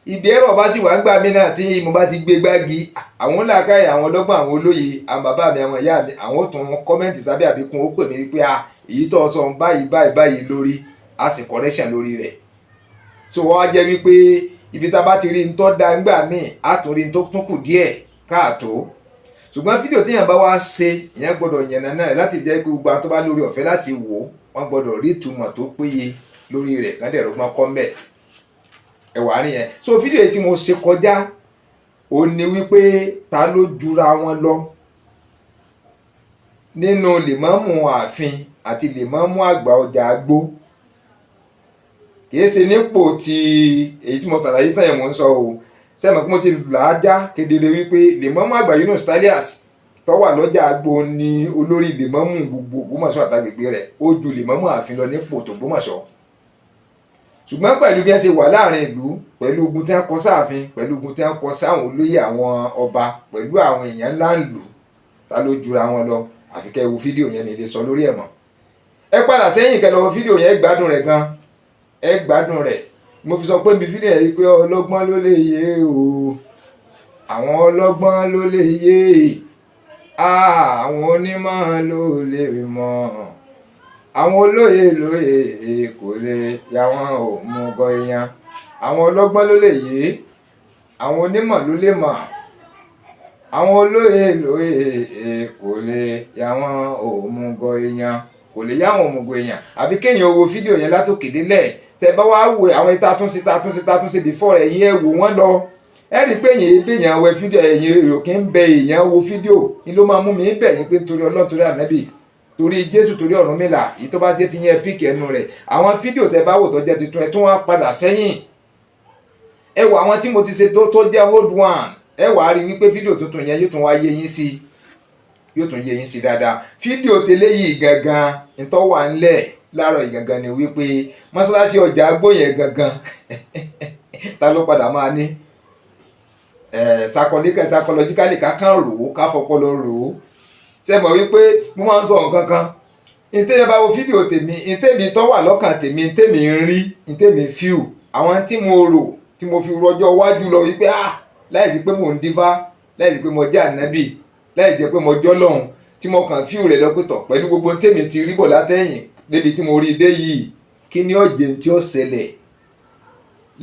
Ibi ẹ̀rọ bá sì wá ń gbà mí náà tí mo bá ti gbé gbági, àwọn ńlá káyọ̀, àwọn ọlọ́gbọ́n, àwọn olóye, àwọn bàbá mi, àwọn ìyá mi, àwọn ò tún comment sábẹ́ àbíkún, ó pè mí wípé a èyí tó sọ báyìí báyìí báyìí lórí, a sì correction lórí rẹ̀. So wọ́n á jẹ́ wípé ibi tá a bá ti rí n tó da ńgbà míì, á tún rí n tó tún kù díẹ̀ káàtó. Ṣùgbọ́n fídíò téèyàn bá wá ṣe, ìyẹn gbọ́dọ̀ yànnà náà láti jẹ́ pé gbogbo àwọn tó bá lórí ọ̀fẹ́ láti wò ó, wọ́n gbọ́dọ̀ rí ìtumọ̀ tó péye lórí rẹ̀, kán dẹ̀ rọ́gbọ́n kọ́ mbẹ̀ ẹ̀wà rí yẹn. So fídíò tí mo ṣe kọjá, ó ní wípé ta ló jura wọn lọ nínú lèmọ́mù ààfin àti lèmọ́mù àgbà ọjà àgbó. Kìí ṣe nípò tí èyí tí mo ṣàlàyé tán yẹn mò ń sọ o. Sẹ́mi pé mo ti là á já kedere wípé lèmọ́mù àgbà Yunus Taliat tó wà lọ́jà àgbo ní olórí lèmọ́mù gbogbo Ògbómọ̀ṣọ́ àtàgbègbè rẹ̀, ó ju lèmọ́mù ààfin lọ nípò tó Ògbómọ̀ṣọ́. Ṣùgbọ́n pẹ̀lú bí wọ́n ṣe wà láàrin ìlú, pẹ̀lú ogun tí wọ́n kọ sáàfin, pẹ̀lú ogun tí wọ́n kọ sáwọn olóyè àwọn ọba, pẹ̀lú àwọn èèyàn ńlá ìlú, ta ló jura wọn lọ? Àfi kẹ́ ẹ wo fídíò yẹn, mi lè sọ lórí ẹ̀ mọ́. Ẹ padà sẹ́yìn, kẹ́ lọ wo fídíò yẹn, ẹ gbádùn rẹ̀ gan, ẹ gbádùn rẹ̀. Mo fi sọ pé níbi fídíò yẹn pé ọlọ́gbọ́n ló lè yé o, àwọn ọlọ́gbọ́n ló lè yé, àwọn onímọ̀ ló lè mọ̀, àwọn olóye lóye kò lè yà wọ́n òmùgọ̀ èèyàn. Àwọn ọlọ́gbọ́n ló lè yé, àwọn onímọ̀ ló lè mọ̀, àwọn olóye lóye kò lè yà wọ́n òmùgọ̀ èèyàn, kò lè yá àwọn òmùgọ̀ èèyàn. Àfi kéèyàn wo fídíò yẹn látòkè délẹ̀. Tẹ bá wá wo àwọn ìta túnṣe, ta túnṣe, ta túnṣe before rẹ̀ yín, ẹ wò wọ́n lọ. Ẹ rí i pé èyàn béèyàn wẹ fídíò, ẹ̀yìn èrò kí ń bẹ èèyàn wo fídíò ni ló máa mú mi bẹ̀ yín pé nítorí Ọlọ́run, torí Ànábì, torí Jésù, torí Ọ̀rúnmìlà, èyí tó bá jẹ́ ti yẹn, pick ẹnu rẹ̀. Àwọn fídíò tẹ bá wò tó jẹ́ tuntun, ẹ tún wá padà sẹ́yìn, ẹ wò àwọn tí mo ti ṣe tó jẹ́ old one, ẹ wàá rí wípé fídíò tuntun yẹn yóò tún wá yé yín sí, yóò tún yé yín sí dáadáa. Fídíò tẹ́lẹ̀ yìí gangan ntọ́ wà ńlẹ̀ láàárọ̀ yìí gangan ni wípé mọ́ṣáláṣí ọjà àgbò yẹn gangan, ta ló padà máa ní? Psychologically, ká kàn rò ó, ká fọpọlọ rò ó. Ṣe mọ̀ wípé mo máa ń sọ nǹkan kan, ntẹ́yẹ bá wo fídíò tèmi, ntẹ́mi tó wà lọ́kàn tèmi, ntẹ́mi ń rí, ntẹ́mi fíù, àwọn tí mo rò, tí mo fi rọjọ́ iwájú lọ wípé ah, láì sí pé mò ń dífá, láì sí pé mo jẹ́ ànábì, láì jẹ́ pé mo jọ́ lọ́hùn, tí mo kàn fíù rẹ̀ lọ́pẹ̀tọ̀ pẹ̀lú gbogbo ntẹ́mi ti rí bọ̀ látẹ̀yìn débi tí mo rí i dé yìí, kí ni ọ̀jẹ̀ tí ó ṣẹlẹ̀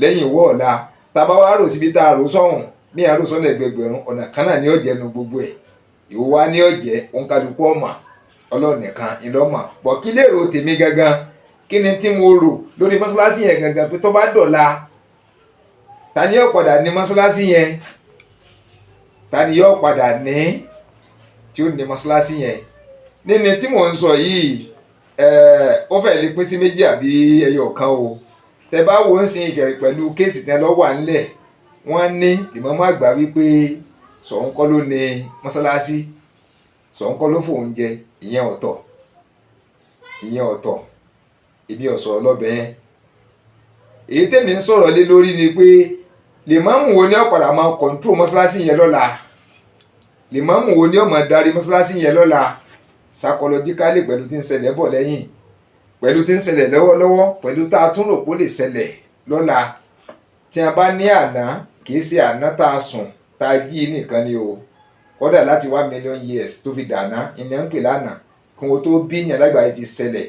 lẹ́yìn ìwọ́ ọ̀la? Tá a bá wá rò síbi tá a rò sọ́hùn, bí a rò sọ́nà ẹgbẹgbẹ̀rún ọ̀nà kan náà ní ọ̀jẹ̀ nu gbogbo ẹ̀. Ìwọ wa ní ọ̀jẹ̀ òǹkàlùkù ọ̀mà, Ọlọ́run nìkan ìlọ́mà bọ̀. Kí lèrò tèmi gangan? Kí ni tí mo rò lórí mọ́ṣáláṣí yẹn gangan pé tó bá dọ̀la, ta ni yóò padà ní mọ́ṣáláṣí yẹn? Ta ni yóò padà ní tí ó ní mọ́ṣáláṣí yẹn? Níní tí mò ń sọ yìí, ó fẹ́ lè pín sí méjì àbí ẹyọ kan o. Tẹ bá wo ń sin ìkẹ pẹ̀lú case tí wọ́n lọ wà ńlẹ̀, wọ́n ní ìmọ̀ọ́mọ́ àgbà wípé Ṣọ̀ún kọ́ ló ní mọ́ṣáláṣí, Ṣọ̀ún kọ́ ló fòun jẹ. Ìyẹn ọ̀tọ̀, ìyẹn ọ̀tọ̀, èmi ò sọ̀rọ̀ lọ́bẹ̀ yẹn. Èyí tèmi ń sọ̀rọ̀ lé lórí ni pé lèmọ́mù wo ni ó padà máa control mọ́ṣáláṣí yẹn lọ́la? Lèmọ́mù wo ni ó máa darí mọ́ṣáláṣí yẹn lọ́la? Psychologically, pẹ̀lú tí ń ṣẹlẹ̀ bọ̀ lẹ́yìn, pẹ̀lú tí ń ṣẹlẹ̀ lọ́wọ́lọ́wọ́, pẹ̀lú tá a tún rò pé ó lè ṣẹlẹ̀ lọ́la, tí a bá ní àná, kì í ṣe àná tá a sùn tá a jí nìkan ni o. Kódà láti 1 million years tó fi dàná ìní ń pè lánàá, kí wọ́n tó bí yẹn lágbàáyé ti ṣẹlẹ̀,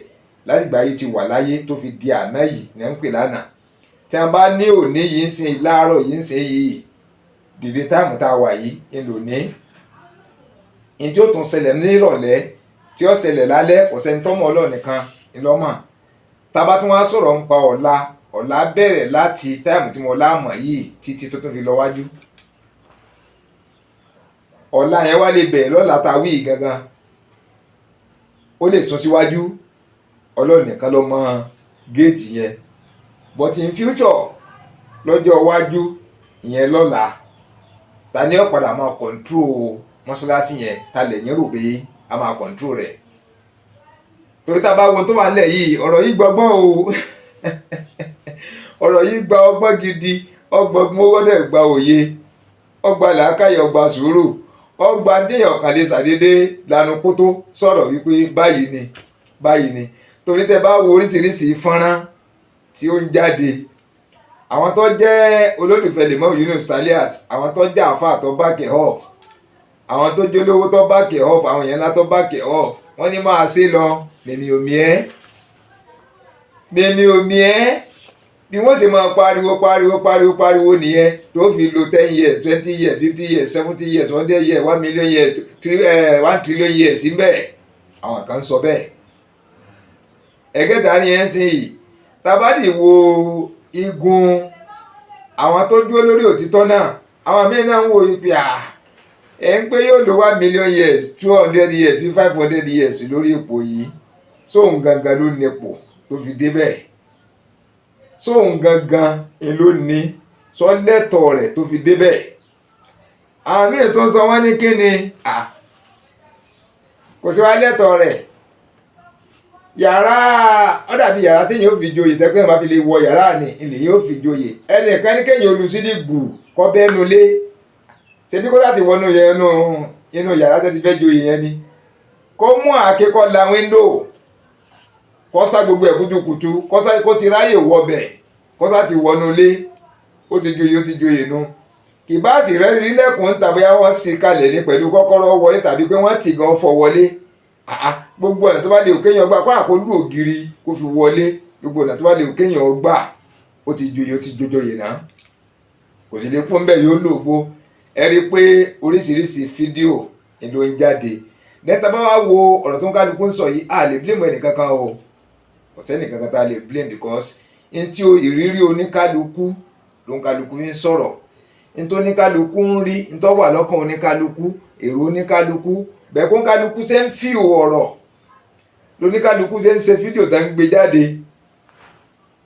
látìgbà yìí ti wà láyé tó fi di àná yìí ní ń pè lánàá. Tí a bá ní òní yìí ń sìn, láàárọ̀ yìí ń sìn yìí, dìde time tá a wà yìí ń lò ní ní tí ó tún ṣẹlẹ̀ nírọ̀lẹ́, tí ó ṣẹlẹ̀ lálẹ́, kò sẹ́ni tọ́mọ. Ọlọ́run nìkan ńlọ́mọ̀. Tá a bá tún wá sọ̀rọ̀ ń pa ọ̀la, ọ̀la bẹ̀rẹ̀ láti time tí mo láàmọ̀ yìí títí tó tún fi lọ wájú. Ọ̀la yẹn wá lè bẹ̀rẹ̀ lọ́la tá a wí gangan, ó lè sún síwájú. Ọlọ́run nìkan ló mọ géètì yẹn. But in future, lọ́jọ́ iwájú, ìyẹn lọ́la, ta ni ó padà máa control mọ́ṣáláṣí yẹn? Ta lẹ̀yin rò pé a máa control rẹ̀? Torí tá a bá wo tó wà nílẹ̀ yìí, ọ̀rọ̀ yìí gbọ́gbọ́n o. Ọ̀rọ̀ yìí gba ọgbọ́n gidi, ọgbọ́n ó dẹ̀ gba òye, ọgbà làákàyè, ọgbà sùúrù, ọgbà téèyàn kan lè ṣàdédé lanu kótó sọ̀rọ̀ wípé báyìí ni, báyìí ni. Torí tẹ́ bá wo oríṣiríṣi fọ́nrán tí ó ń jáde, àwọn tó jẹ́ olólùfẹ́ Lèmọ́mù Yunus Taliat, àwọn tó jẹ́ àáfàá tó back ẹ̀ up, àwọn tó jólówó tó back ẹ̀ up, àwọn èèyàn ńlá tó back ẹ̀ up, wọ́n ní máa ṣe lọ, mèmí omi ẹ́, mèmí omi ẹ́. Bí wọ́n ṣe máa pariwo pariwo pariwo pariwo nìyẹn tó fi lo 10 years, 20 years, 50 years, 70 years, 100 years, 1 million years, three, 1 trillion years síbẹ̀. Àwọn kan sọ bẹ́ẹ̀. Ẹ̀kẹta ni ẹ̀ ń sìn yìí, tábàdì wo igun àwọn tó dúró lórí òtítọ́ náà, àwọn míín náà ń wo ipe à ẹ̀ ń pé yóò lo 1 million years, 200 years, 500 years lórí ipò yìí. Sóun gangan ló nípò tó fi débẹ̀? Sóun gangan ló ní sọ́lẹ́tọ̀ rẹ̀ tó fi débẹ̀? Àwọn míì tó ń sọ, wọ́n ní kíni kò sí wá lẹ́tọ̀ rẹ̀. Yàrá ó dàbí yàrá téèyàn ó fi joyè, tẹ́pẹ́ máa fi lè wọ yàrá ni ilẹ̀ yóò fi joyè. Ẹnìkan ní kéèyàn olùsídìí gbù kọ́ bẹ́ẹ̀nu lé, ṣebí kó láti wọnú yẹn inú yàrá tẹ́ ti fẹ́ joyè yẹn ni, kó mú àáké, kó la window, kó sá gbogbo ẹ̀ kútukùtù, kó sá kó ti ráyè wọbẹ̀, kó sá ti wọnú ilé, ó ti joyè, ó ti joyè nu. Kì bá sì rẹ́ rí lẹ́kùn tàbí wọ́n sì kalẹ̀ ní pẹ̀lú kọ́kọ́rọ́ wọlé, tàbí pé wọ́n tì gan fọ́ wọlé. Gbogbo ọ̀nà tó bá lè kéèyàn gbà, kó àkólú ògiri kó fi wọlé, gbogbo ọ̀nà tó bá lè kéèyàn gbà, ó ti joyè, ó ti jojoyè náà, kò sì lè kú ńbẹ̀, yóò lò gbó. Ẹ rí i pé oríṣiríṣi fídíò ni ló ń jáde lẹ́tà. Bá wá wo ọ̀rọ̀ tó ń kálukú ń sọ yìí, a lè blame ẹnìkankan o. Kò sẹ́nìkankan tá a lè blame, because n tí ìrírí oníkálukú ló ń kálukú ń sọ̀rọ̀, n tó oníkálukú ń rí, n tó wà lọ́kàn oníkálukú, èrò oníkálukú bẹ́ẹ̀, kó kálukú ṣe ń fi ọ̀rọ̀ lóníkálukú ṣe ń ṣe fídíò tá ń gbé jáde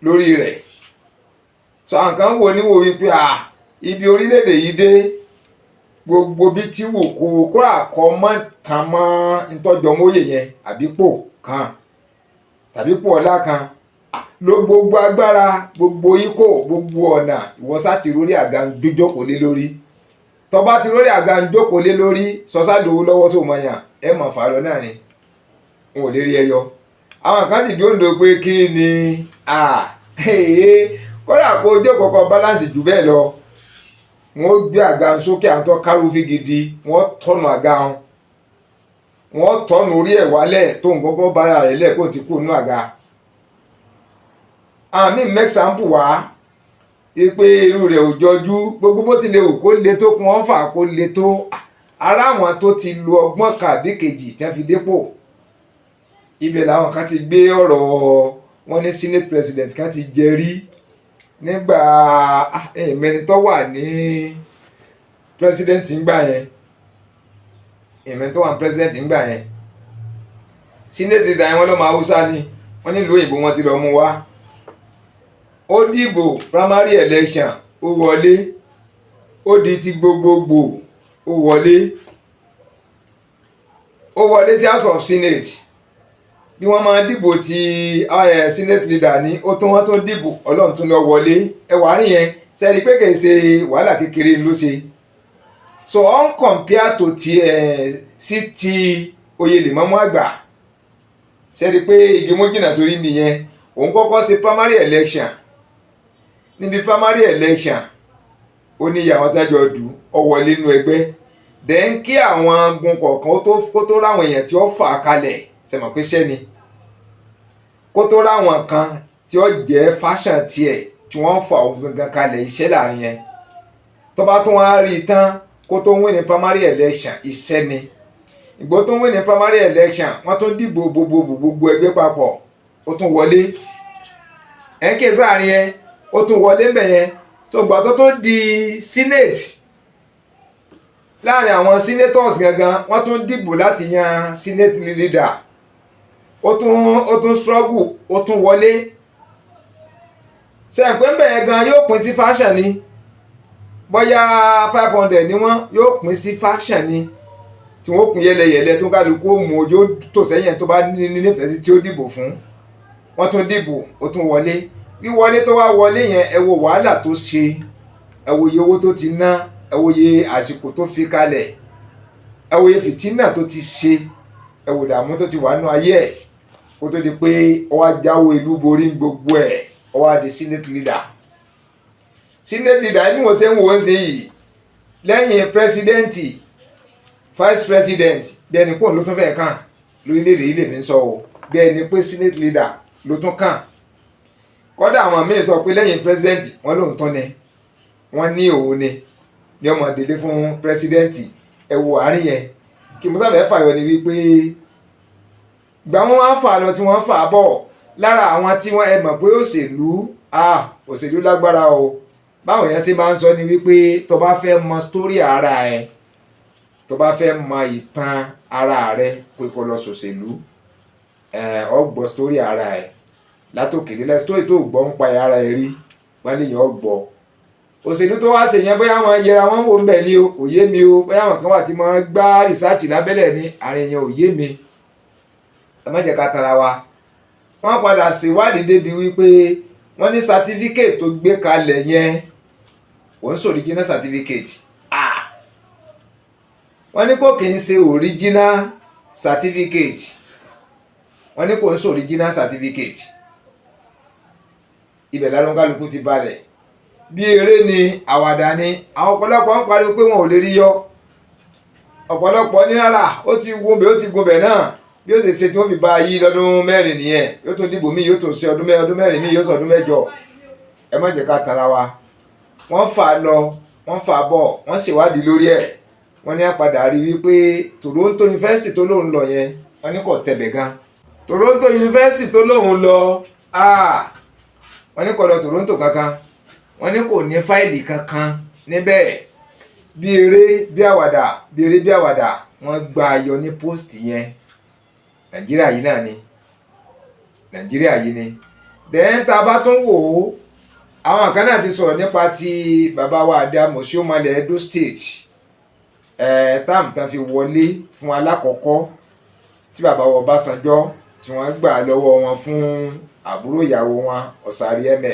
lórí rẹ̀. So àwọn kan wò níwò wípé à ibi orílẹ̀-èdè yìí dé, gbogbo bí tí wò kó kó àkọ́mọ́ tán mọ́ ntọ́jọmóyè yẹn, àbípò kan tàbí pò ọlá kan, lo gbogbo agbára, gbogbo ikó, gbogbo ọ̀nà, ìwọ sá ti rórí àga ń jókòó lé lórí. Tọba ti rórí àga ń jókòó lé lórí, sọsá lówó lọ́wọ́ sóò mọ̀ yàn ẹ mọ̀ fàárọ̀ náà ni n ò lè rí ẹ yọ. Àwọn kan sì dóńdó pé kí ni kódà kó jókòó kọ balance jù bẹ́ẹ̀ lọ, wọ́n gbé àga sókè, àwọn tó kárùfí gidi, wọ́n tọ̀nù àga wọn, wọ́n tọ̀nù orí ẹ̀ wálẹ̀ tó ń gọ́gọ́ bára rẹ̀ lẹ̀ kó ti kú nínú àga. Àwọn míì mẹ́sàmpù wá pé irú rẹ̀ ò jọjú. Gbogbo bó tilẹ̀ wù kó le tó, kún ọ́n fà kó le tó, ara àwọn tó ti lu ọgbọ́n kan àbí kejì tí wọ́n fi dépò. Ibẹ̀ làwọn kan ti gbé ọ̀rọ̀ wọn ní senate president kan ti jẹ rí nígbà ìmẹ́ni tó wà ní president ńgbà yẹn, ìmẹ́ni tó wà ní president ńgbà yẹn, senate ìgbà yẹn, wọ́n lọ́mọ Haúsá ni wọ́n nílùú òyìnbó, wọ́n ti lọ mú wá. Ó dìbò primary election, ó wọlé. Ó di ti gbogbogbò, ó wọlé. Ó wọlé sí House of Senate. Bí wọ́n máa dìbò ti senate leader ní, ó tún wọ́n tún dìbò, Ọlọ́run tún lọ wọlé. Ẹ wàá rí yẹn sẹ́ni pé kì í ṣe wàhálà kékeré ló ṣe. So on compare to ti sí ti oyè lèmọ́mú àgbà, sẹ́ni pé igi mú jìnnà sórí mi yẹn. Òun kọ́kọ́ ṣe primary election. Níbi primary election, ó ní ìyàwó tájọ dù ọ wọlé nínú ẹgbẹ́. Then kí àwọn gun kọ̀ọ̀kan ó tó kó tó ráwọn èèyàn tí ó fà á kalẹ̀, ṣe mọ̀ pé iṣẹ́ ni, kó tó ráwọn kan tí ó jẹ́ faction tiẹ̀ tí wọ́n fà òun gangan kalẹ̀, iṣẹ́ láàrin yẹn. Tó bá tún wá rí i tán, kó tó win ní primary election, iṣẹ́ ni. Ìgbó tó win ní primary election, wọ́n tún dìbò gbogbogbò, gbogbo ẹgbẹ́ papọ̀, ó tún wọlé. Ẹ̀ńkè sáàrin yẹn, ó tún wọlé ńbẹ̀ yẹn. Tó gbà tó tún di senate, láàrin àwọn senators gangan, wọ́n tún dìbò láti yan senate leader, ó tún struggle, ó tún wọlé. Sẹ́ǹpẹ́ ńbẹ̀ yẹn gan yóò pín sí faction ni. Bóyá 500 ni wọ́n, yóò pín sí faction ni tí wọ́n pín yẹlẹyẹlẹ, tó kálukú ó mú ojú tó sẹ́yìn tó bá ní nífẹ̀ẹ́ sí tí ó dìbò fún. Wọ́n tún dìbò, ó tún wọlé. Wíwọlé tó wá wọlé yẹn, ẹ wo wàhálà tó ṣe, ẹ wo iye owó tó ti ná, ẹ wo iye àsìkò tó fi kalẹ̀, ẹ wo iye fìtínà tó ti ṣe, ẹ wo ìdààmú tó ti wà nínú ayé ẹ̀ kó tó di pé ó wá jáwé ìlú borí gbogbo ẹ̀, ó wá di senate leader. Senate leader, bí mo ṣe ń wò ó ṣe yìí, lẹ́yìn president, vice president, bí ẹni pọ̀ ló tún fẹ́ kàn lórílẹ̀‐èdè yìí lèmi ń sọ o. Bí ẹni pé senate leader ló tún kàn. Kọ́dà àwọn míì sọ pé lẹ́yìn president, wọ́n lóun tán ni, wọ́n ní òun ni ní ọmọ délé fún president. Ẹ wo àárín yẹn. Kí mo sábẹ́ fàyọ ni wípé ìgbà wọn wá fà lọ tí wọ́n fà bọ̀ lára àwọn tí wọ́n, ẹ mọ̀ pé òṣèlú, ah, òṣèlú lágbára o. Báwọn èèyàn ṣe máa ń sọ ni wípé tó bá fẹ́ mọ story ara ẹ, tó bá fẹ́ mọ ìtàn ara rẹ, pé kó lọ ṣòṣèlú, ẹ ọ gbọ́ story ara ẹ látòkè délẹ̀. Story tó gbọ́ ń pa ara ẹ rí, wọ́n lè yàn ọ́ gbọ́. Òṣèlú tó wá ṣe yẹn, bóyá wọn yẹra wọn wò ń bẹ̀ ni o, kò yé mi o. Bóyá àwọn kan wà tí wọ́n gbá research lábẹ́lẹ̀ ní àárín yẹn, ò yé mi. Ẹ má jẹ́ ká tara wa. Wọ́n padà ṣèwádìí débi wípé wọ́n ní certificate tó gbé kalẹ̀ yẹn kò ń ṣe original certificate. Ah, wọ́n ní kò kì í ṣe original certificate. Wọ́n ní kò ń ṣe original certificate. Ibẹ̀ lára kálukú ti balẹ̀. Bí eré ni, àwàdà ni. Àwọn ọ̀pọ̀lọpọ̀ ń pariwo pé wọn ò lè rí yọ. Ọ̀pọ̀lọpọ̀ ní rárá, ó ti gunbẹ̀, ó ti gunbẹ̀ náà. Bí ó ṣe ṣe tí wọ́n fi bá a yí lọ́dún 4 nìyẹn, yóò tún dìbò míì, yóò tún ṣe ọdún 4 míì, yóò sọ ọdún 8. Ẹ má jẹ́ ká tara wa. Wọ́n fà á lọ, wọ́n fà á bọ̀, wọ́n ṣèwádìí lórí ẹ̀. Wọ́n ní àpadà rí wípé Toronto University tó lóun lọ yẹn, wọ́n ní kò tẹ̀bẹ̀ gan. Toronto University tó lóun lọ, wọ́n ní kò lọ Toronto kankan. Wọ́n ní kò ní fáìlì kankan níbẹ̀. Bí eré bí àwàdà, bí eré bí àwàdà, wọ́n gba ayọ̀ ní post yẹn. Nàìjíríà yìí náà ni, Nàìjíríà yìí ni. Then tá a bá tún wò ó, àwọn kan náà ti sọ̀rọ̀ nípa ti bàbá wa Adams Oshiomhole, Edo State, term tán fi wọlé fún alákọ̀ọ́kọ́ tí bàbá wa Ọbásanjọ́ tí wọ́n gbà lọ́wọ́ wọn fún àbúrò ìyàwó wọn, Osarieme.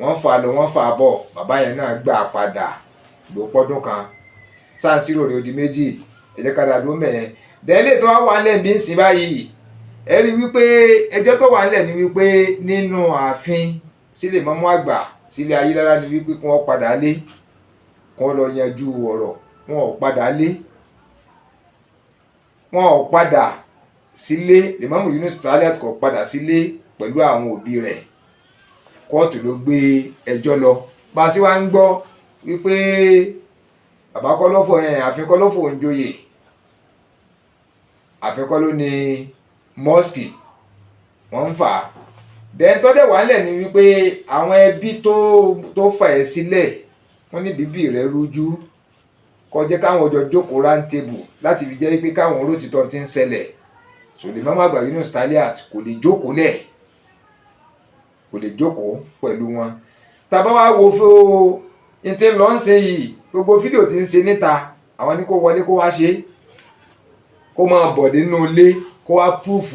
Wọ́n fà lọ, wọ́n fà bọ̀, bàbá yẹn náà gbà padà ló pọ́dún kan. Sáǹsìrò rẹ̀ ó di méjì. Ẹ jẹ́ ká dá dúró mẹ́yẹn. Dẹ́lẹ̀ tó wá wà nílẹ̀ bí ń sìn báyìí, ẹ rí wípé ẹjọ́ tó wà nílẹ̀ ni wípé nínú ààfin sílẹ̀ mọ́mú àgbà sílẹ̀ ayélujára ni wípé kí wọ́n padà lé, kí wọ́n lọ yanjú ọ̀rọ̀. Wọn ò padà lé, wọn ò padà sílé. Ìmáàmù Yunus Taliat kò padà sílé pẹ̀lú àwọn òbí rẹ̀. Kóòtù ló gbé ẹjọ́ lọ. Bá a sì wá ń gbọ́ wípé bàbá kọ́ ló fò ẹ̀, ààfin kọ́ ló fò ń joyè, ààfin kọ́ ló ní mosque, wọ́n ń fà á. Then tọ́dẹ̀ wà nílẹ̀ ni wípé àwọn ẹbí tó fà ẹ́ sílẹ̀, wọ́n ní bíbí rẹ̀ rújú, kó jẹ́ káwọn ọjọ́ jókòó round table láti fi jẹ́ pé káwọn olótìtọ́ ti ń ṣẹlẹ̀. Sùlẹ̀mọ́mù àgbà Yunus Taliat kò lè jókòó lẹ̀, kò lè jókòó pẹ̀lú wọn. Tàbá wá wo fún o n ti lọ ń ṣe yìí, gbogbo fídíò tí ń ṣe níta, àwọn ní kó wọlé, kó wá ṣe, kó máa bọ̀ nínú ilé, kó wá proof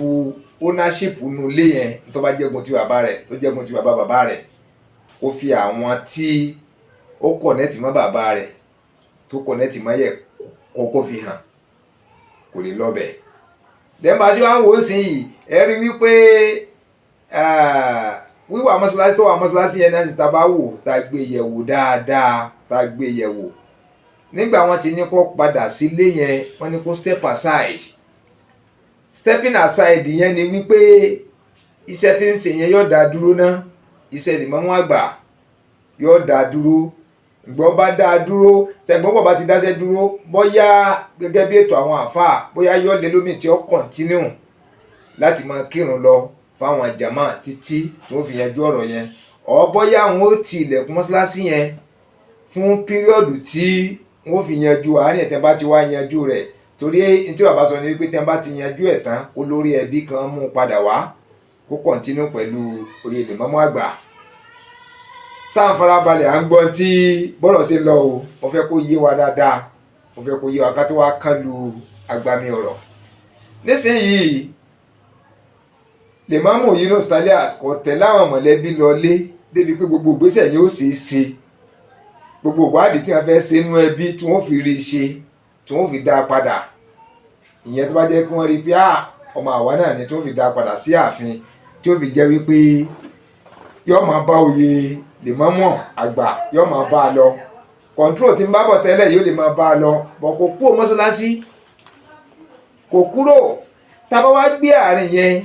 ownership nínú ilé yẹn. Tó bá jẹ́gun ti bàbá rẹ̀, tó jẹ́gun ti bàbá bàbá rẹ̀, kó fi àwọn tí ó connect mọ́ bàbá rẹ̀, tó connect mọ́ yẹ, kó fi hàn. Kò lè lọ bẹ̀. Dẹ́nba ṣé wàá ń wò ó sìn yìí, ẹ rí wípé wíwà mọ́ṣáláṣí tó wà mọ́ṣáláṣí yẹn náà sì, tá a bá wò, tá a gbé yẹ̀wò dáadáa, tá a gbé yẹ̀wò, Nígbà wọ́n ti ní kó padà sílé yẹn, wọ́n ní kó step aside. Stepping aside yẹn ni wípé iṣẹ́ tí ń ṣe yẹn yóò dá dúró ná. Iṣẹ́ lèmọ́mú àgbà yóò dá dúró. Ìgbọ́n bá dá dúró, sẹ̀gbọ́n bọ̀ bá ti dáṣẹ́ dúró, bóyá gẹ́gẹ́ bí ètò àwọn àáfàá, bóyá yóò lé lómi tí ó continue láti máa kírun lọ fáwọn jàmá títí tí wọ́n fi yanjú ọ̀rọ̀ yẹn, ọ̀ bóyá àwọn ó ti ilẹ̀kùn mọ́ṣáláṣí yẹn fún period tí wọ́n fi yanjú àárín ẹ̀. Tẹ́ bá ti wá yanjú rẹ̀, torí ní tí bàbá sọ ni wípé tẹ́ bá ti yanjú ẹ̀ tán, kó lórí ẹbí kan mú padà wá, kó continue pẹ̀lú oyè lèmọ́mú àgbà. Sáà ń farabalẹ̀, à ń gbọ́ tí bọ́rọ̀ ṣe lọ o. Mo fẹ́ kó yé wa dáadáa, mo fẹ́ kó yé wa ká tó wá kán lu agbami ọ̀rọ̀. Nísìnyìí, lèmọ́mù Yunus Taliat kò tẹ̀lé àwọn mọ̀lẹ́bí lọlé débi pé gbogbo ìgbésẹ̀ yóò ṣeé ṣe, gbogbo ìwádìí tí wọ́n fẹ́ ṣe nínú ẹbí tí wọ́n fi rí i ṣe, tí wọ́n fi dá a padà. Ìyẹn tó bá jẹ́ kí wọ́n rí i pé ọmọ àwa náà ni, tí wọ́n fi dá a padà sí ààfin, tí ó fi jẹ́ wípé yóò máa bá oyè lèmọ́mù àgbà, yóò máa bá a lọ. Control tí ń bá bọ̀ tẹ́lẹ̀, yóò lè máa bá a lọ bọ̀. Kò kúrò mọ́ṣáláṣí, kò kúrò. Tá a bá wá gbé àárín yẹn,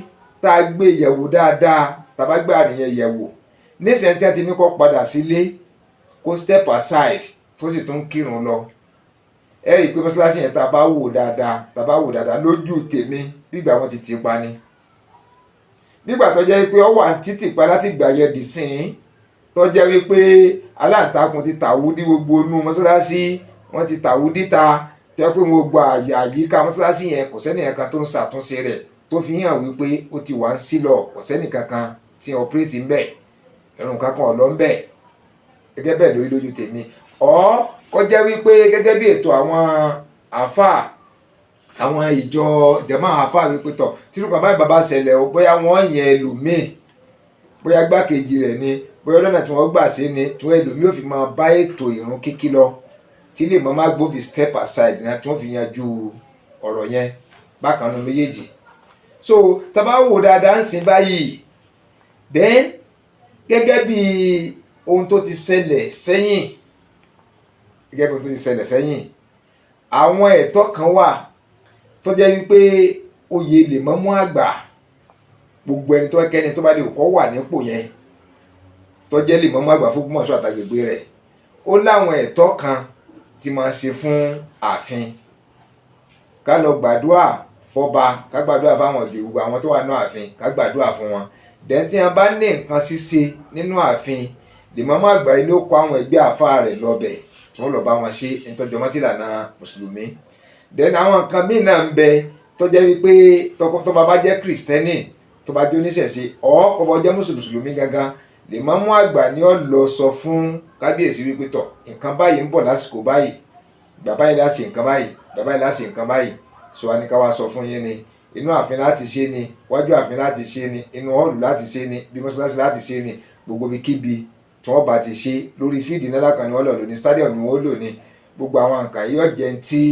tá a gbé yẹ̀wò dáadáa, tá a bá gbé àárín yẹn yẹ̀wò nísìnyí, tí wọ́n ti ní kó padà sílé, kó step aside, tó sì tún kírun lọ, ẹ rí i pé mọ́ṣáláṣí yẹn, tá a bá wò dáadáa, tá a bá wò dáadáa, lójú tèmi, bígbà wọn ti tì pa ni, nígbà tó jẹ́ pé ó wà títì pa láti gbà yẹn dì sín, tó jẹ́ wípé aláǹtakùn ti tàwú dí gbogbo inú mọ́ṣáláṣí, wọ́n ti tàwú díta, tó jẹ́ pé gbogbo àyè àyíká mọ́ṣáláṣí yẹn, kò sẹ́ni kankan tó ń ṣàtúnṣe rẹ̀, tó fi hàn wípé ó ti wà ń sílọ̀. Kò sẹ́ni kankan tí operate ń bẹ̀, ẹ̀rùn kankan ọ̀lọ́ ń bẹ̀. Gẹ́gẹ́ bẹ́ẹ̀ lórí lójú tèmi, ọ̀ kọjá wípé gẹ́gẹ́ bí ètò àwọn àáfàá, àwọn ìjọ jẹ̀mọ́ àáfàá, wípé tọ̀ tírú kan báyìí bàbá ṣẹlẹ̀ o, bóyá wọ́n yẹn ẹlòmíì, bóyá gbákejì rẹ̀ ni, bóyá lọ́nà tí wọ́n gbà ṣe ni, tí wọ́n ẹlòmíì ò fi máa bá ètò ìrun kíkí lọ, tí lè mọ́ má gbófi step aside náà, tí wọ́n fi yanjú ọ̀rọ̀ yẹn bákan nu méjèèjì. So tá bá wò dáadáa ń sìn báyìí, then gẹ́gẹ́ bí ohun tó ti ṣẹlẹ̀ sẹ́yìn, gẹ́gẹ́ bí ohun tó ti ṣẹlẹ̀ sẹ́yìn, àwọn ẹ̀tọ́ kan wà tó jẹ́ wípé oyè lèmọ́mú àgbà, gbogbo ẹni tó kẹ́ni tó bá lè kọ́ wà nípò yẹn, tó jẹ́ lèmọ́mú àgbà fún Ògbómọ̀ṣọ́ àtàgbègbè rẹ̀, ó láwọn ẹ̀tọ́ kan tí máa ṣe fún ààfin. Ká lọ gbàdúrà fọba, ká gbàdúrà fáwọn ìjòyè, gbogbo àwọn tó wà nínú ààfin, ká gbàdúrà fún wọn. Then tí wọn bá ní nǹkan ṣíṣe nínú ààfin, lèmọ́mú àgbà yìí ló kó àwọn ẹgbẹ́ àfáà rẹ̀ lọ́bẹ̀ tí wọ́n lọ bá wọn ṣe ìtọ́jú mọ́tìlànà mùsùlùmí. Then àwọn nǹkan míì náà ń bẹ tó jẹ́ wípé tó bá bá jẹ́ Kristẹni, tó bá jẹ́ oníṣẹ̀ṣe, ọ̀ kó bá jẹ́ mùsùlùmí gangan, lèmọ́mú àgbà ni ó lọ sọ fún kábíyèsí wípé tọ̀, nǹkan báyìí ń bọ̀ lásìkò báyìí, ìgbà báyìí la ṣe nǹkan báyìí, ìgbà báyìí la ṣe nǹkan báyìí. Sọ wá ní ká wá sọ fún yín ni, inú ààfin láti ṣe ni, wájú ààfin láti ṣe ni, inú hall láti ṣe ni, bí mọ́ṣáláṣí láti ṣe ni, gbogbo ibikíbi tí wọ́n bá ti ṣe, lórí field nílá kan ni wọ́n lọ lò ní, stadium ni wọ́n lò ní, gbogbo àwọn nǹkan yìí yóò jẹ́ tí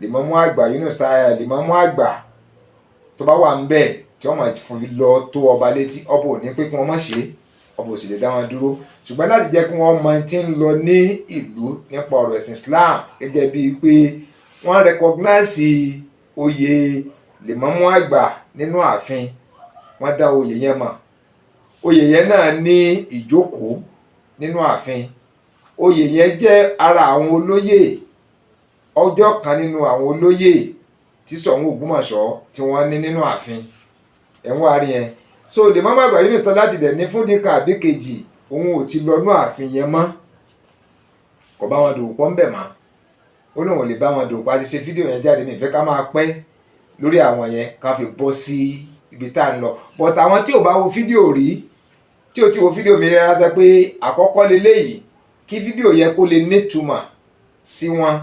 lèmọ́mú àgbà Yunus, lèmọ́mú àgbà tó bá wà ń bẹ̀, tí wọ́n máa fi lọ tó ọba létí. Ọba ò ní pé kí wọ́n má ṣe é, ọba ò sì lè dá wọn dúró, ṣùgbọ́n láti jẹ́ kí wọ́n mọ tí ń lọ ní ìlú nípa ọ̀rọ̀ ẹ̀sìn Islam, gẹ́gẹ́ bíi pé wọ́n recognize oyè lèmọ́mú àgbà nínú ààfin, wọ́n dá oyè yẹn mọ̀. Oyè yẹn náà ní ìjókòó nínú ààfin. Oyè yẹn jẹ́ ara àwọn olóyè, ọjọ́ kan nínú àwọn olóyè tí Ṣọ̀ún Ògbómọ̀ṣọ́ tí wọ́n ní nínú ààfin. Ẹ̀ ń wá rí yẹn. So lèmọ́mú àgbà Yunus láti dẹ̀ ní fún díkà àbí kejì, òun ò ti lọ nú ààfin yẹn mọ́, kò bá wọn dòwò pọ̀ ń bẹ̀ mọ́. Ó lóun ò lè bá wọn dòwò pọ̀. A ti ṣe fídíò yẹn jáde. Mi ìfẹ́ ká máa pẹ́ lórí àwọn yẹn, ká fi bọ́ sí ibi tá à ń lọ. But àwọn tí ò bá wo fídíò rí, tí ò ti wo fídíò mi rárá, tẹ́ pé àkọ́kọ́ leléyìí, kí fídíò yẹn kó lè nítumọ̀ sí wọn.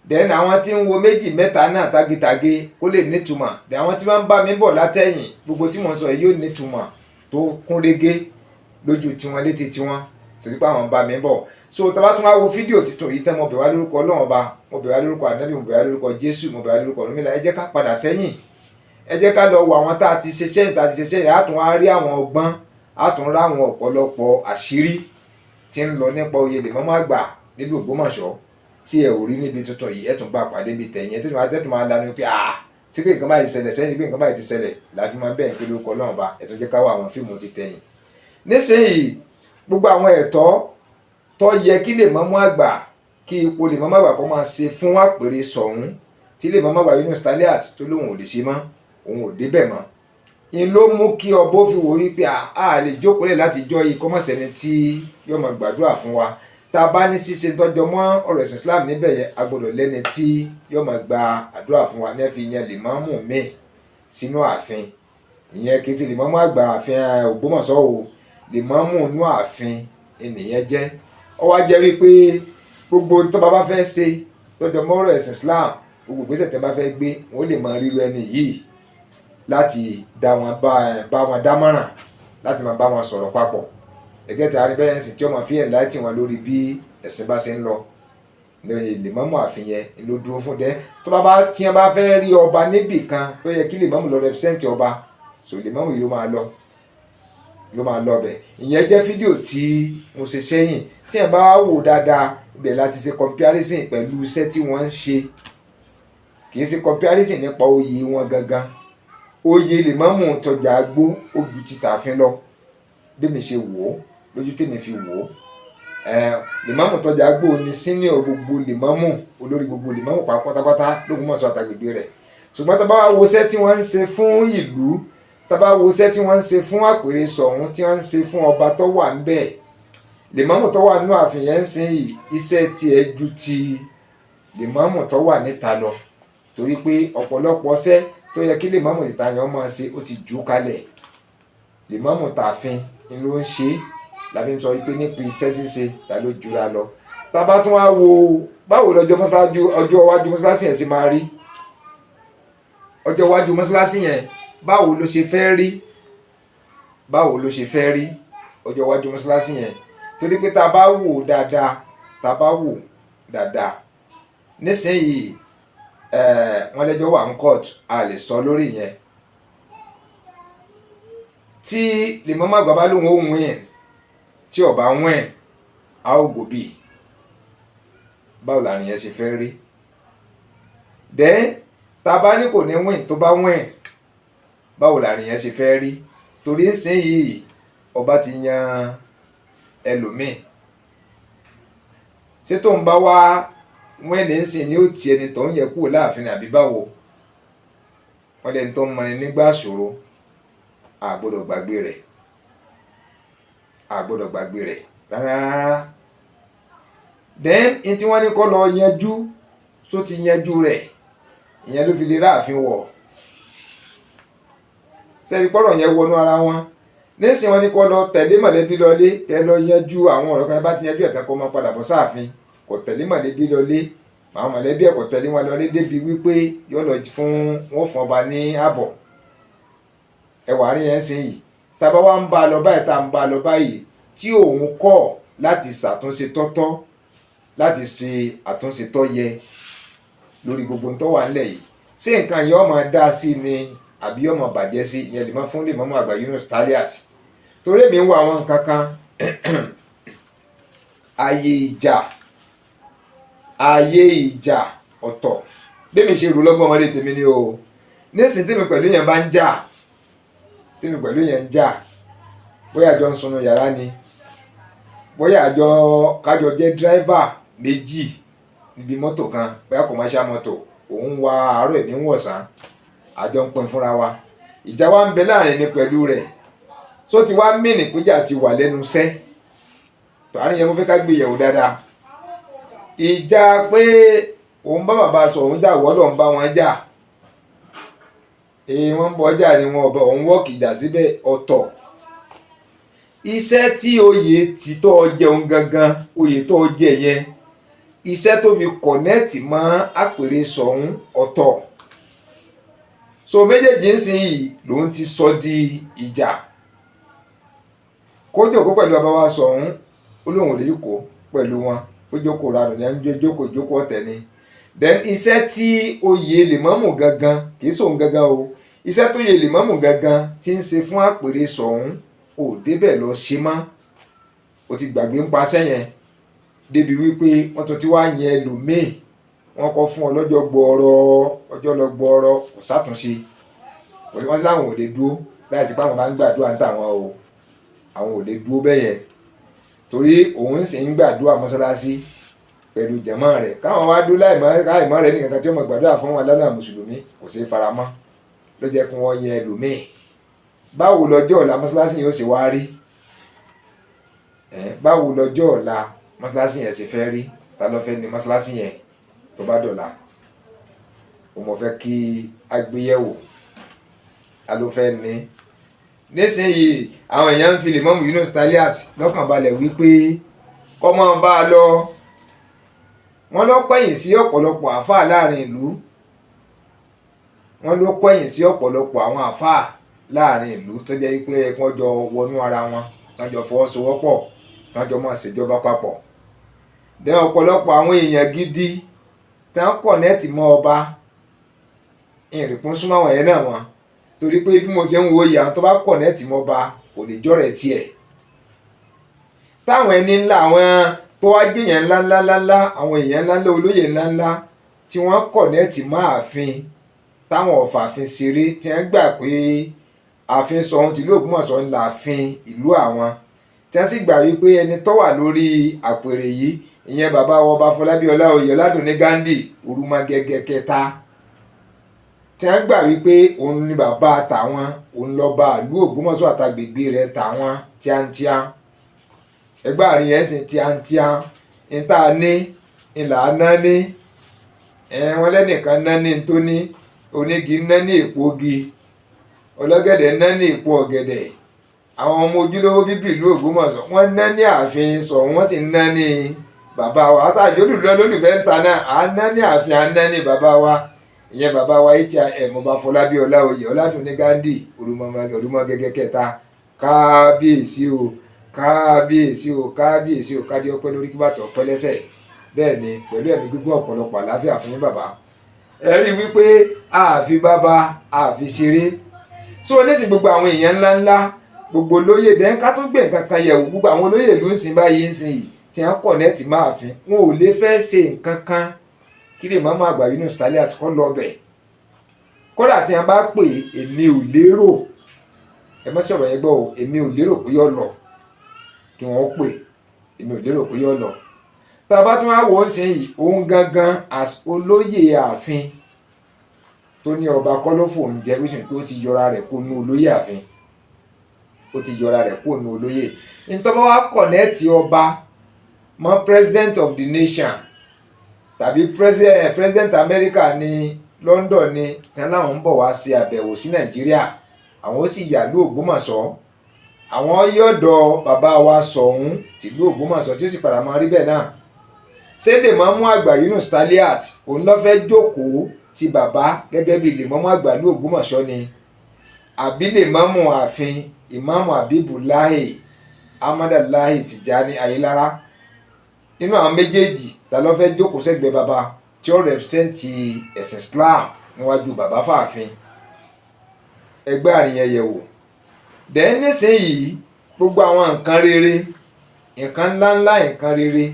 Then àwọn tí ń wo méjì mẹ́ta náà tágétágé, kó lè nítumọ̀. Then àwọn tí wọ́n ń bá mi bọ̀ látẹ̀yìn, gbogbo tí mò ń sọ yìí yóò nítumọ̀ tó kún régé lójú tiwọn, létí tiwọn, torí pé àwọn ń bá mi bọ̀. So tá bá tún wá wo fídíò tuntun yìí tẹ́, mo bẹ̀ wá lórúkọ Ọlọ́run Ọba, mo bẹ̀ wá lórúkọ Ànábì, mo bẹ̀ wá lórúkọ Jésù, mo bẹ̀ wá lórúkọ Ọ̀rúnmìlà, ẹ jẹ́ ká padà sẹ́yìn, ẹ jẹ́ ká lọ wo àwọn tá a ti ṣe sẹ́yìn, tá a ti ṣe sẹ́yìn. Á tún wá rí àwọn ọgbọ́n, á tún rí àwọn ọ̀pọ̀lọpọ̀ àṣírí tí ń lọ nípa oyè lèmọ́mọ́ àgbà nílùú Ògbómọ̀ṣọ́. Tí ẹ ò rí níbi tuntun yìí, ẹ tún bá pàdé níbi tẹ̀yìn, ẹ tún máa tẹ́tù máa lanu pé, "Ah, tí pé nǹkan báyìí ṣẹlẹ̀ sẹ́yìn, pé nǹkan báyìí ti ṣẹlẹ̀." Láfi máa bẹ́ẹ̀ pé lórúkọ Ọlọ́run bá ẹ tún jẹ́ ká wá àwọn fíìmù ti tẹ̀yìn. Nísìnyìí, gbogbo àwọn ẹ̀tọ́ tó yẹ kí lè mọ́mú àgbà, kí ipò lè mọ́mú àgbà kó máa ṣe fún àpèrè Ṣọ̀ún, tí lè mọ́mú àgbà Yunus Taliat tó lóun ò lè ṣe mọ́, òun ò débẹ̀ mọ́, ń ló mú kí ọbọ̀ fi wò wípé a lè jókòó lẹ̀ láti jọ́ yìí kọ́mọ̀sẹ́ni tí yóò máa gbàdúrà fún wa. Tá a bá ní ṣíṣe tọ́jọ́ mọ́ ọ̀rọ̀ ẹ̀sìn Islam níbẹ̀ yẹn, a gbọ́dọ̀ lẹ́ni tí yóò máa gba àdúrà fún wa ní ẹ fi yan lèmọ́mù míì sínú ààfin. Ìyẹn kì í ṣe lèmọ́mù àgbà ààfin Ògbómọ̀ṣọ́ o, lèmọ́mù inú ààfin ènìyàn jẹ́. Ó wá jẹ́ wípé gbogbo tó bá bá fẹ́ ṣe tọ́jọ́ mọ́ ọ̀rọ̀ ẹ̀sìn Islam, gbogbo ìgbésẹ̀ tẹ́ bá fẹ́ gbé, wọ́n lè máa ríru ẹni yìí láti dá wọn bá wọn dámọ̀ràn, láti máa bá wọn sọ̀rọ̀ papọ̀. Ẹgẹ́ tí a rí bẹ́ẹ̀ sì tí ó máa fi enlighten wọn lórí bí ẹ̀sìn bá ṣe ń lọ. Lèmọ́mù ààfin yẹn ló dúró fún dẹ́ tó bá bá tí wọ́n bá fẹ́ rí ọba níbì kan tó yẹ kí lèmọ́mù lọ represent ọba, so lèmọ́mù yìí ló máa lọ bẹ̀. Ìyẹn jẹ́ fídíò tí mo ṣe sẹ́yìn. Tí ẹ̀ bá wò dáadáa, ibẹ̀ láti ṣe comparison pẹ̀lú iṣẹ́ tí wọ́n ń ṣe. Kì í ṣe comparison nípa oyè wọn gangan. Oyè lèmọ́mù tọjà agbó ó ju ti tààfin lọ, bí mi ṣe wò ó, lójú tèmi fi wò ó. Lèmọ́mù tọjà agbó ni senior gbogbo lèmọ́mù, olórí gbogbo lèmọ́mù pátápátá l'Ógbómọ̀ṣọ́ àtàgbègbè rẹ̀. Ṣùgbọ́n tá a bá wá wo iṣẹ́ tí wọ́n ń ṣe fún ìlú, tá a bá wo iṣẹ́ tí wọ́n ń ṣe fún àpèrè Ṣọ̀ún, tí wọ́n ń ṣe fún ọba tó wà ńbẹ̀, lèmọ́mù tó wà nínú ààfin yẹn ń sìn yìí, iṣẹ́ tiẹ̀ ju ti lèmọ́mù tó wà níta lọ, torí pé ọ̀pọ̀lọpọ̀ iṣẹ́ tó yẹ kí lèmọ́mù ìta yẹn máa ṣe, ó ti jù ú kalẹ̀, lèmọ́mù tààfin ni ló ń ṣe é. La fi ń sọ wípé nípa iṣẹ́ ṣíṣe, ta ló jura lọ? Tá a bá tún wá wo báwo lọ́jọ́ mọ́ṣáláṣí, ọjọ́ iwájú mọ́ṣáláṣí yẹn sì máa rí, ọjọ́ iwájú mọ́ṣáláṣí yẹn, báwo ló ṣe fẹ́ rí? Báwo ló ṣe fẹ́ rí ọjọ́ iwájú mọ́ṣáláṣí yẹn? Torí pé tá a bá wò dáadáa, tá a bá wò dáadáa nísìnyìí, wọ́n lẹ́jọ́ wà ní court, a lè sọ lórí yẹn. Tí lèmọ́mọ́ àgbà bá lóun ó win, tí ó bá win, a ó gò bí báwo làrin yẹn ṣe fẹ́ rí? Then tá a bá ní kò ní win, tó bá win, báwo làrin yẹn ṣe fẹ́ rí? Torí nísìnyìí, ọba ti yan ẹlòmíì. Ṣé tó ń bá wá win nísìn ní ó ti ẹni tó ń yẹ kúrò láàfin, àbí báwo? Wọ́n lẹ́ni tó ń mọni nígbà ṣòro, a gbọ́dọ̀ gbàgbé rẹ̀, a gbọ́dọ̀ gbàgbé rẹ̀ rárá rárá. Then n tí wọ́n ní kó lọ yanjú, tó ti yanjú rẹ̀, ìyẹn ló fi lè ráàfin wọ̀. Sẹ́ni pọ́rọ̀ yẹn wọnú ara wọn nísìnyí? Wọ́n ní kó lọ tẹ̀lé mọ̀lẹ́bí lọlé, kẹ́ lọ yanjú àwọn ọ̀rọ̀ kan. Bá ti yanjú ẹ̀tàn, kó máa padà bọ̀ sáàfin. Kò tẹ̀lé mọ̀lẹ́bí lọlé, àwọn mọ̀lẹ́bí ẹ̀ kò tẹ̀lé wọn lọlé, débi wípé yóò lọ fún wọn, fún ọba ní àbọ̀. Ẹwà rí yẹn sìn yìí. Tá a bá wá ń bá a lọ báyìí, tá a ń bá a lọ báyìí, tí òun kọ̀ láti ṣàtúnṣe tọ́tọ́, láti ṣe àtúnṣe tó yẹ lórí gbogbo tó wà nílẹ̀ yìí, ṣé nǹkan yìí ó máa dá sí ni àbí ó máa bàjẹ́ sí? Ìyẹn lè má fún lè mọ́mọ́ àgbà Yunus Taliat, torí èmi ń wo àwọn nǹkan kan. Ayé ìjà, ayé ìjà ọ̀tọ̀. Bí mi ṣe rò lọ́gbọ́n ọmọdé tèmi ni o. Nísìnyí, tèmi pẹ̀lú yẹn bá ń jà, tèmi pẹ̀lú yẹn ń jà, bóyá àjọ ń sunu yàrá ni, bóyá àjọ kájọ jẹ́ driver méjì níbi mọ́tò kan, bóyá commercial mọ́tò, òun wa àárọ̀, èmi ń wọ̀sán, àjọ ń pín fúnra wa, ìjà wa ń bẹ láàrin mi pẹ̀lú rẹ̀, tó ti wá mìnì péjà ti wà lẹ́nu iṣẹ́. Àárín yẹn, mo fẹ́ ká gbé yẹ̀wò dáadáa. Ìjà pé òun bá bàbá sọ òun jà, wọ́ lọ́n bá wọn jà, èyí wọ́n ń bọ́ jà ni wọn ọ̀bẹ òun wọ́ọ̀kì ìjà síbẹ̀ ọ̀tọ̀. Iṣẹ́ tí oyè ti tó jẹun gangan, oyè tó jẹ yẹn, iṣẹ́ tó fi connect mọ́ àpèrè Ṣọ̀ún ọ̀tọ̀. So méjèèjì ń sìn yìí lòun ti sọ di ìjà. Kó jókòó pẹ̀lú bàbá wa Ṣọ̀ún, ó lóun ò lè jókòó pẹ̀lú wọn, ó jókòó ranù ní ẹni jókòó, ìjókòó ọ̀tẹ̀ ni. Then iṣẹ́ tí oyè lèmọ́mù gangan, kì í sòun gangan o, iṣẹ́ tó yẹ lèmọ́mù gangan tí ń ṣe fún àpèrè Ṣọ̀ún, ò débẹ̀ lọ ṣe mọ́, o ti gbàgbé ń paṣẹ́ yẹn. Débi wípé wọ́n tún ti wá yẹn ẹlòmíì, wọ́n kọ́ fún ọ lọ́jọ́ gbọọrọ, ọjọ́ lọ gbọọrọ, kò sátúnṣe. Kò sí. Wọ́n sí láwọn ò lè dúró láì sí pé àwọn bá ń gbàdúrà ń tàwọn o. Àwọn ò lè dúró bẹ́ẹ̀ yẹn torí òun sì ń gbàdúrà mọ́sálásí pẹ̀lú jẹ̀mọ́ rẹ̀. Káwọn wá dúró láìmọ́ rẹ̀ nìkan kan tí ó mọ̀ gbàdúrà fún wọn lọ́nà mùsùlùmí, kò sí faramọ́. Ló jẹ́ kí wọ́n yẹn ẹlòmíì. Báwo lọ́jọ́ ọ̀la mọ́sálásí yẹn ó sì wá rí? Báwo lọ́jọ́ ọ̀la mọ́sálásí yẹn sì fẹ́ rí? Ta ló fẹ́ ní mọ́sálásí yẹn tó bá dọ̀la? Ó mọ̀ fẹ́ kí a gbéyẹ̀wò, ta ló fẹ́ ní? Nísìnyìí, àwọn èèyàn ń fi Lèmọ́mù Yunus Taliat lọ́kàn balẹ̀ wípé kọ́ mọ́ bá a lọ. Wọ́n lọ kọ̀yìn sí ọ̀pọ̀lọpọ̀ àáfàá láàrin ìlú. Wọ́n ló kọ̀yìn sí ọ̀pọ̀lọpọ̀ àwọn àáfàá láàrin ìlú tó jẹ́ wípé wọ́n jọ wọnú ara wọn, wọ́n jọ fọwọ́sowọ́pọ̀, wọ́n jọ máa ṣèjọba papọ̀. Dẹ́ ọ̀pọ̀lọpọ̀ àwọn èèyàn gidi tí wọ́n connect mọ́ ọba, ìrìnkún súnmọ́ àwọn yẹn náà wọn, torí pé bí mo ṣe ń wo ìyá tó bá connect mọ́ ọba, kò lè jọ́rẹ̀ tiẹ̀. Táwọn ẹni ńlá, àwọn tó wá jẹ́yàn ńlá ńlá ńlá ńlá, àwọn èèyàn ńlá ńlá, olóyè ńlá ńlá tí wọ́n connect mọ́ ààfin, táwọn ọ̀fààfin ṣeré, tí wọ́n gbà pé ààfin Ṣọ̀ún tìlú Ògbómọ̀ṣọ́ ńlá ààfin ìlú àwọn, tí wọ́n sì gbà wípé ẹni tó wà lórí àpèrè yìí, ìyẹn bàbá wa, Ọba Fọlábí Ọláoyè Ọládùnní Ghandi Òrùmọgẹgẹ kẹta, tí wọ́n gbà wípé òun ni bàbá tàwọn, òun lọ́ba ìlú Ògbómọ̀ṣọ́ àtàgbègbè rẹ̀ tàwọn tíátíá. Ẹgbẹ́ àárín yẹn sì tíátíá níta ní ìlà ná ní wọ́n lẹ́nìkan ná ní tó ní onígi, ná ní èpo igi ọlọ́gẹ̀dẹ̀, ná ní èpo ọ̀gẹ̀dẹ̀. Àwọn ọmọ ojúlówó bíbí ìlú Ògbómọ̀ṣọ́, wọ́n ná ní ààfin Ṣọ̀ún, wọ́n sì ná ní bàbá wa. Àtàjọ olùdó lólùfẹ́ ń ta náà, à ń ná ní ààfin, à ń ná ní bàbá wa, ìyẹn bàbá wa HIM Ọba Fọlábí Ọláoyè Ọládùnní Ghandi Òrùmọgẹgẹ kẹta. Kábíyèsí o, kábíyèsí o, kábíyèsí o! Kádé ọpẹ́ lórí, kí bàtà ọpẹ́ lẹ́sẹ̀. Bẹ́ẹ̀ ni, pẹ̀lú ẹ̀mí gígùn, ọ̀pọ̀lọpọ̀ àlàáfíà fún yín, bàbá. Ẹ rí i wípé àfi bàbá àfi ṣeré. So nísìnyí, gbogbo àwọn èèyàn ńláńlá, gbogbo olóyè dẹ́n, ká tún gbé nǹkan kan yẹ̀wò. Gbogbo àwọn olóyè ìlú ń sìn báyìí ń sìn yìí tí wọ́n connect máa fi, wọn ò lè fẹ́ ṣe nǹkan kan kí lè mọ́mọ́ àgbà Yunus Taliat kọ́ lọ bẹ̀. Kódà tí wọ́n bá pè, èmi ò lérò, ẹ má sọ̀rọ̀ yẹn gbọ́ o, èmi ò lérò pé yọ lọ. Kí wọ́n pè, èmi ò lérò pé yọ lọ. Tá a bá tún wá wò ó sìn yìí, òun gangan as olóyè ààfin tó ní ọba kọ́ ló fòun jẹ́, ó sì ní pé ó ti yọra rẹ̀ kó nú olóyè ààfin, ó ti yọra rẹ̀ kó nú olóyè. Nítorí wá connect ọba mọ́ president of the nation tàbí president America ní London ní tí wọ́n láwọn ń bọ̀ wá ṣe àbẹ̀wò sí Nàìjíríà, àwọn ó sì yà lú Ògbómọ̀ṣọ́, àwọn yọ̀dọ̀ bàbá wa Ṣọ̀ún tìlú Ògbómọ̀ṣọ́, tí ó sì padà máa rí bẹ́ẹ̀ náà. Ṣé lèmọ́mú àgbà Yunus Taliat, òun ló fẹ́ jókòó ti bàbá gẹ́gẹ́ bí lèmọ́mú àgbà ìlú Ògbómọ̀ṣọ́ ni, àbí lèmọ́mú ààfin, Ìmáàmù Abibulahi Ahmadalahi Tijani Ayilara? Nínú àwọn méjèèjì, ta ló fẹ́ jókòó sẹ́gbẹ̀ẹ́ bàbá tí ó represent ẹ̀sìn Islam níwájú bàbá fàáfin? Ẹgbẹ́ àárín yẹn yẹ̀ wò. Dẹ́n nísìnyìí, gbogbo àwọn nǹkan rere, nǹkan ńláńlá, nǹkan rere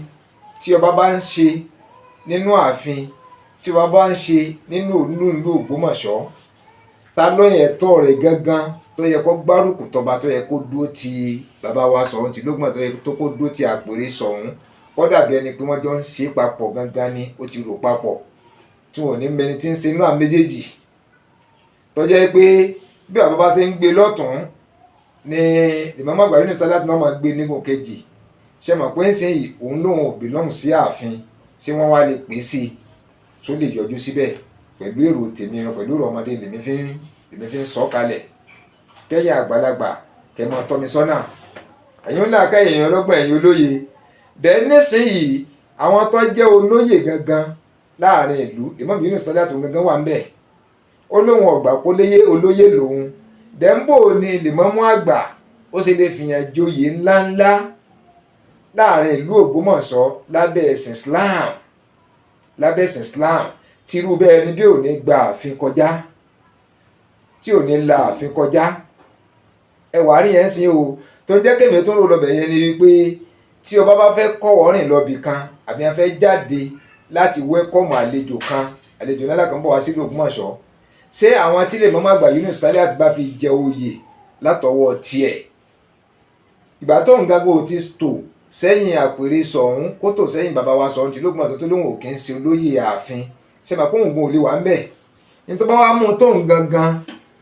tí ọba bá ń ṣe nínú ààfin, tí ọba bá ń ṣe nínú ìlú Ògbómọ̀ṣọ́, ta ló yẹ tọ́ rẹ̀ gangan tó yẹ kó gbárùkù tọba, tó yẹ kó dúró ti bàbá wa Ṣọ̀ún tìlú Ògbómọ̀ṣọ́, tó yẹ tó kó dúró ti àpèrè Ṣọ̀ún, kó dàbí ẹni pé wọ́n jọ ń ṣe papọ̀ gangan ni, ó ti rò papọ̀ tí wọn ò ní mẹni tí ń ṣe inú àwọn méjèèjì, tó jẹ́ pé bí bàbá bá ṣe ń gbé lọ́tún ni Ìmáàmù Àgbà Yunus Taliat náà máa gbé nípò kejì? Ṣe mọ̀ pé ń sìn yìí, òun lòun ò belong sí ààfin, ṣé wọ́n wá lè pè sí i tó lè yọjú síbẹ̀? Pẹ̀lú èrò tèmi, pẹ̀lú èrò ọmọdé lèmi fi ń sọ kalẹ̀, kẹ́yìn àgbàlagbà kẹ́ mọ́ tọ́ mi sọ́nà, ẹ̀yin ńlá kẹ́yìn èèyàn ọlọ́gbọ́n, ẹ̀yin olóye. Dẹ̀ nísìnyìí, àwọn tó jẹ́ olóyè gangan láàrin ìlú, Ìmáàmù Yunus Taliat gangan wà ń bẹ̀, ó lóun ọ̀gbà kóléyé olóyè lòun. Dẹ́ńbò ni lèmọ́mú àgbà ó sì lè fìyàn joyè ńláńlá láàrin ìlú Ògbómọ̀ṣọ́ lábẹ́ ẹ̀sìn Islam, lábẹ́ ẹ̀sìn Islam, tírú bẹ́ẹ̀ ni bí ò ní gba ààfin kọjá, tí ò ní la ààfin kọjá? Ẹ wàá rí yẹn sìn o. Tó ń jẹ́ kémi tó ń rò lọ́bẹ̀ yẹn ni wípé tí Tí ọba bá fẹ́ kọ́wọ́ rìn lọ bì kan, àbí wọ́n fẹ́ jáde láti welcome àlejò kan, àlejò ńlá kan bọ̀ wá sílùú Ògbómọ̀ṣọ́, ṣé àwọn tí lè mọ́mọ́ àgbà Yunus Taliat bá fi jẹ oyè látọwọ́ tiẹ̀, ìgbà tó ń gágó ti tò sẹ́yìn àpèrè Ṣọ̀ún, kó tò sẹ́yìn bàbá wa Ṣọ̀ún tí Ògbómọ̀ṣọ́ tó lóun ò kí ń ṣe olóyè ààfin, ṣe máa pọ́n ògùn ò lè wà ń bẹ̀ ní tó bá wá mú tóun gangan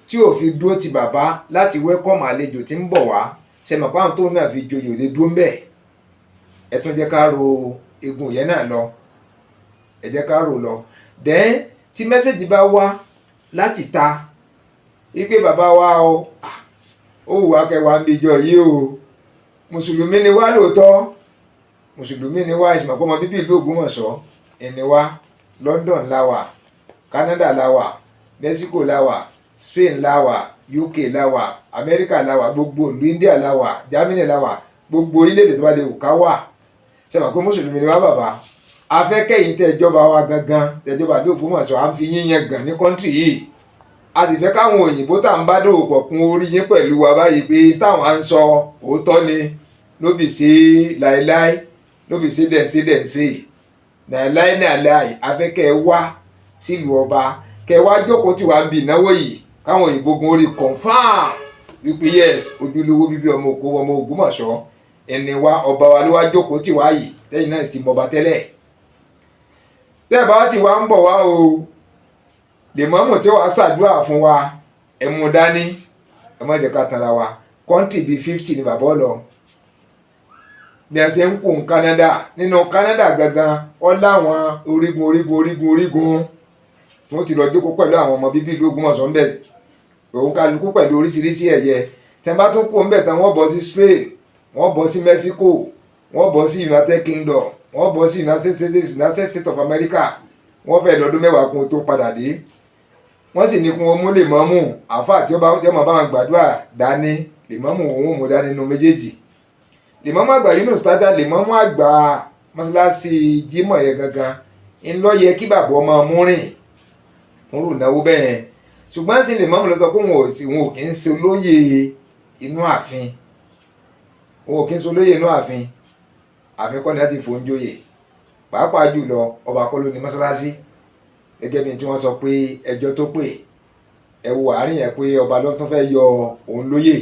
tí ò fi dúró ti bàbá láti welcome àlejò tí ń bọ̀ wá, ṣe mọ̀ pé àwọn tóun náà fi joyè ò lè dúró ń bẹ̀? Ẹ tún jẹ́ ká ro egun yẹn náà lọ, ẹ jẹ́ ká rò lọ. Then tí message bá wá láti ta wípé bàbá wa o, ó wù wá kẹwàá ń bí ìjọ yìí o, mùsùlùmí ni wá lóòótọ́, mùsùlùmí ni wá, ìsìnkú ọmọ bíbí ìlú Ògbómọ̀ṣọ́ ẹni wá, London la wà, Canada la wà, Mexico la wà, Spain la wà, UK la wà, America la wà, gbogbo ìlú India la wà, Germany la wà, gbogbo orílẹ̀-èdè tó bá lè wù ká wà, ṣe mọ̀ pé mùsùlùmí ni wá? Bàbá, afẹ́kẹ́yìn tẹ́jọba wa gangan, tẹ́jọba ìlú Ògbómọ̀ṣọ́, à ń fi yín yan gàn ní country yìí. A sì fẹ́ káwọn òyìnbó tá à ń bá dòwò pọ̀ kún orí yín pẹ̀lú wa báyìí pé táwọn à ń sọ òótọ́ ni. No be say láéláé, no be say dem say, dem say láéláé láéláé. Afẹ́kẹ́ ẹ wá sílùú ọba, kẹ́ ẹ wá jókòó tí wàá ń bi ìnáwó yìí, káwọn òyìnbó gun orí confam wípé yes, ojúlówó bíbí ọmọ òkú ọmọ Ògbómọ̀ṣọ́ ẹni wa, ọba wa ló wá jókòó tí wàá yìí, tẹ́yìn náà sì mọba tẹ́lẹ̀. Tẹ́ ẹ bá sì wá ń bọ̀ wá o, lèmọ́mù tí wàá ṣàdúrà fún wa, ẹ mú dání. Ẹ má jẹ́ ká tanra wa, country bíi 50 ni bàbá ọ lọ. Bí a ṣe ń kó Canada, nínú Canada gangan, ó láwọn orígun orígun orígun orígun tí wọ́n ti lọ jókòó pẹ̀lú àwọn ọmọ bíbí ìlú Ògbómọ̀ṣọ́ ńbẹ̀, òun kálukú pẹ̀lú oríṣiríṣi ẹ̀yẹ. Tí wọ́n bá tún kó ńbẹ̀ tán, wọ́n bọ̀ sí Spain, wọ́n bọ̀ sí Mexico, wọ́n bọ̀ sí United Kingdom, wọ́n bọ̀ sí United States of America. Wọ́n fẹ́ lọ́dún 10 kún tó padà dé. Wọ́n sì ní kí wọ́n mú lèmọ́mù, àáfàá tí ó bá tí ó máa bá wọn gbàdúrà dání, lèmọ́mù òun ò mú dání nínú méjèèjì. Lèmọ́mù àgbà Yunus Tata, lèmọ́mù àgbà mọ́ṣáláṣí Jímọ̀ yẹn gangan ńlọ yẹ kí bàbá ọmọ mú rìn fún ìnáwó bẹ́ẹ̀. Ṣùgbọ́n sí lèmọ́mù lọ sọ pé òun ò kì í ṣe olóyè inú ààfin, òun ò kì í ṣe olóyè inú ààfin. Ààfin kọ́ni láti fòun joyè, pàápàá jùlọ ọba kọ́ ló ní mọ́ṣáláṣí, gẹ́gẹ́ bí tí wọ́n sọ pé ẹjọ́ tó pè. Ẹ wo àárín yẹn pé ọba ló tún fẹ́ yọ òun lóyè.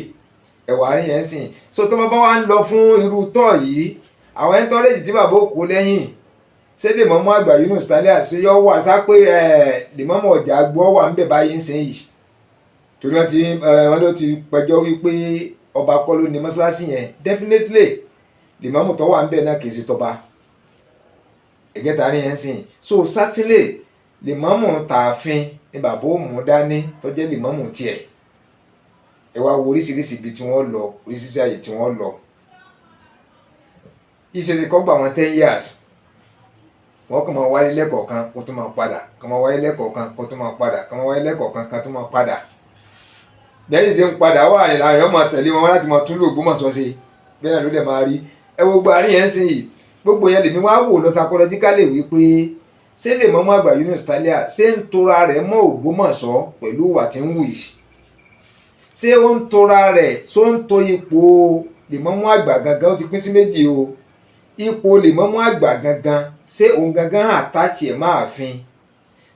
Ẹ wo àárín yẹn sìn. So tó bá wá ń lọ fún irú tọ́ yìí, àwọn entourage tí bàbá òkú lẹ́yìn, ṣé lèmọ́mù àgbà Yunus Taliat ṣe yọ wà sápé ẹ lèmọ́mù ọjà gbọ́ wà ń bẹ̀ báyìí ń sìn yìí? Torí wọ́n ló ti pẹjọ́ wípé ọba kọ́ ló ní mọ́ṣáláṣí yẹn. Definitely, lèmọ́mù tó wà ń bẹ̀ náà kì í ṣe tọba ẹ̀gẹ́ta ní yẹn sìn. So certainly, lèmọ́mù tààfin ni bàbá ó mú dání tó jẹ́ lèmọ́mù tiẹ̀. Ẹ wá wo oríṣiríṣi ibi tí wọ́n lọ, oríṣiríṣi àyè tí wọ́n lọ. Ìṣèṣe kọ́ gbà wọ́n 10 years, wọ́n kàn máa wáyé lẹ́kọ̀ọ̀kan kó tó máa padà, kàn máa wáyé lẹ́kọ̀ọ̀kan kó tó máa padà, kàn máa wáyé lẹ́kọ̀ọ̀kan kó tó máa padà. Bẹ́ẹ̀ sì ń padà wà ní làwọn èèyàn máa tẹ̀lé wọn láti máa tún lò Ògbómọ̀ṣọ́ ṣe. Bẹ́ẹ̀ náà ló dẹ̀ máa rí. Ẹ wo gbogbo àárín yẹn ń sìn yìí, gbogbo yẹn lèmi wá wò lọ psychologically wípé ṣé lè mọ́mú àgbà Yunus Taliat ṣé ń tora rẹ̀ mọ́ Ògbómọ̀ṣọ́ pẹ̀lú ìwà tí ń wù yìí? Ṣé ó ń tora rẹ̀, ṣó ń to ipò lèmọ́mú àgbà gangan? Ó ti pín sí méjì o. Ipò lèmọ́mú àgbà gangan, ṣé òun gangan attach ẹ̀ máa fin?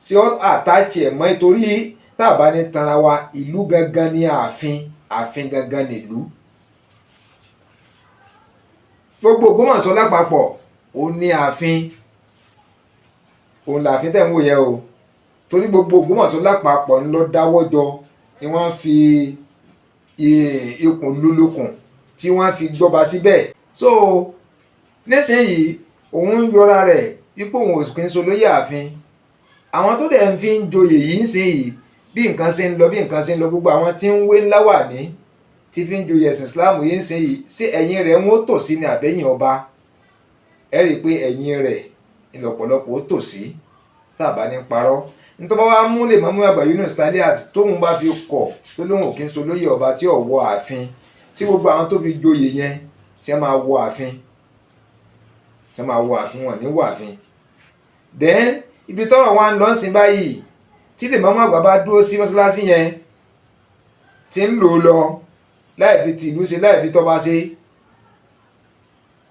Ṣé ó attach ẹ̀ mọ́? Torí tá a bá ní tanra wa, ìlú gangan ní ààfin, ààfin gangan nílùú. Gbogbo Ògbómọ̀ṣọ́ lápapọ̀, òun ní ààfin, òun lààfin tẹ̀ ń wò yẹn o. Torí gbogbo Ògbómọ̀ṣọ́ lápapọ̀ ń lọ dáwọ́ jọ ni wọ́n fi ikùn lulukùn tí wọ́n fi gbọ́ba síbẹ̀. So nísìnyìí, òun ń yọra rẹ̀ ipò òun ò kí ń so lóyè ààfin. Àwọn tó dẹ̀ ń fi ń joyè yìí ń sìn yìí, bí nǹkan ṣe ń lọ, bí nǹkan ṣe ń lọ, gbogbo àwọn tí ń wé ńlá wà ní tí fi ń joyè ẹ̀sìn Islam yìí ń sìn yìí, sí ẹ̀yìn rẹ̀ ń ó tò sí ní àbẹ́yìn ọba? Ẹ rí i pé ẹ̀yìn rẹ̀ ìlọ̀pọ̀lọpọ̀ ó tò sí, tá a bá ní parọ́. Nítorí wàá mú lè mọ́mú àgbà Yunus Taliat tóun bá fi kọ̀ tó lóun ò kí ń so lóyè ọba tí ò wọ ààfin, tí gbogbo àwọn tó fi joyè yẹn ṣe máa wọ ààfin, ṣe máa wọ ààfin? Wọn ní wọ ààfin. Then ibi tọ́rọ̀ wa ń lọ sí báyìí, tí lè mọ́mú àgbà bá dúró sí mọ́ṣáláṣí yẹn tí ń lò lọ láì fi tìlú ṣe, láì fi tọ́ba ṣe,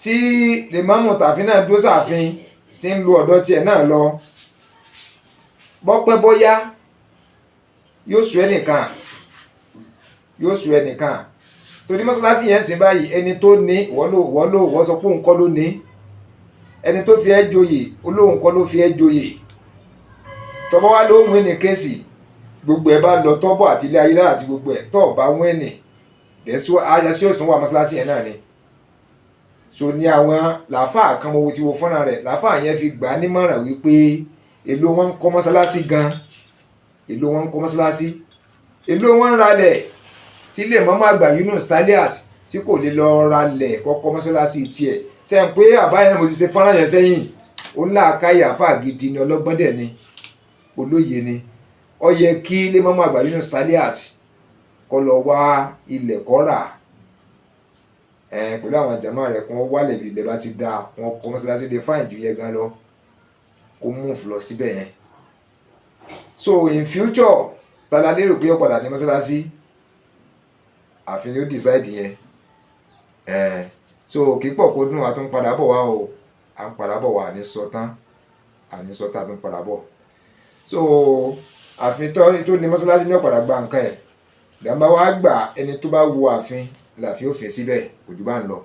Tí lèmọ́mù tàfin náà dúró sáàfin, tí ń lu ọ̀dọ́ tiẹ̀ náà lọ, bọ́pẹ́ bóyá yóò sùn ẹnìkan, yóò sùn ẹnìkan, torí mọ́sálásí yẹn ń sìn báyìí. Ẹni tó ní, ìwọ ló ìwọ sọ pé òun kọ́ ló ní. Ẹni tó fi ẹ́ joyè, olóhùn kọ́ ló fi ẹ́ joyè. Tọ́bọ́ wá ló ń win ní case, gbogbo ẹ̀ bá lọ tọ́bọ̀ àti ilé ayé lára àti gbogbo ẹ̀ tọ́ bá win ní dẹ̀sí ayé òsùn wà mọ́sálásí yẹn náà ni. So ní àwọn làáfàá kan, mo ti wo fọ́nrán rẹ̀, làáfàá yẹn fi gbà á nímọ̀ràn wípé èló wọn ń kọ́ mọ́sálásí gan, èló wọn ń kọ́ mọ́sálásí, èló wọn ń ralẹ̀, tí lè mọ́mọ́ àgbà Yunus Taliat tí kò lè lọ ralẹ̀ kọ́kọ́ mọ́sálásí tiẹ̀. Sẹ́yìn pé àbáyé náà mo ti ṣe fọ́nrán yẹn sẹ́yìn. Ó ń làákàyè, àfáà gidi ni, ọlọ́gbọ́n dẹ̀ ni, olóye ni. Ó yẹ kí lè mọ́mọ́ àgbà Yunus Taliat kó lọ wá ilẹ̀ kó rà pẹ̀lú àwọn jàmá rẹ̀, kí wọ́n wálẹ̀ bí ilẹ̀ bá ti dáa, wọ́n kọ́ mọ́sálásí lè fine ju yẹn gan lọ, kó move lọ síbẹ̀ yẹn. So in future, tala lérò pé ó padà ní mọ́sálásí? Àfi ni ó decide yẹn. So kì í pọ̀ kó dùn, a tún padà bọ̀ wá o, à ń padà bọ̀ wá, àní sọ tán, àní sọ tán, a tún padà bọ̀. So àfin tó ní mọ́sálásí ní ọ̀padà gba nǹkan ẹ̀ gbàmbá wa gbà. Ẹni tó bá wo àfin làfi ó fi síbẹ̀, kò jù bá ń lọ.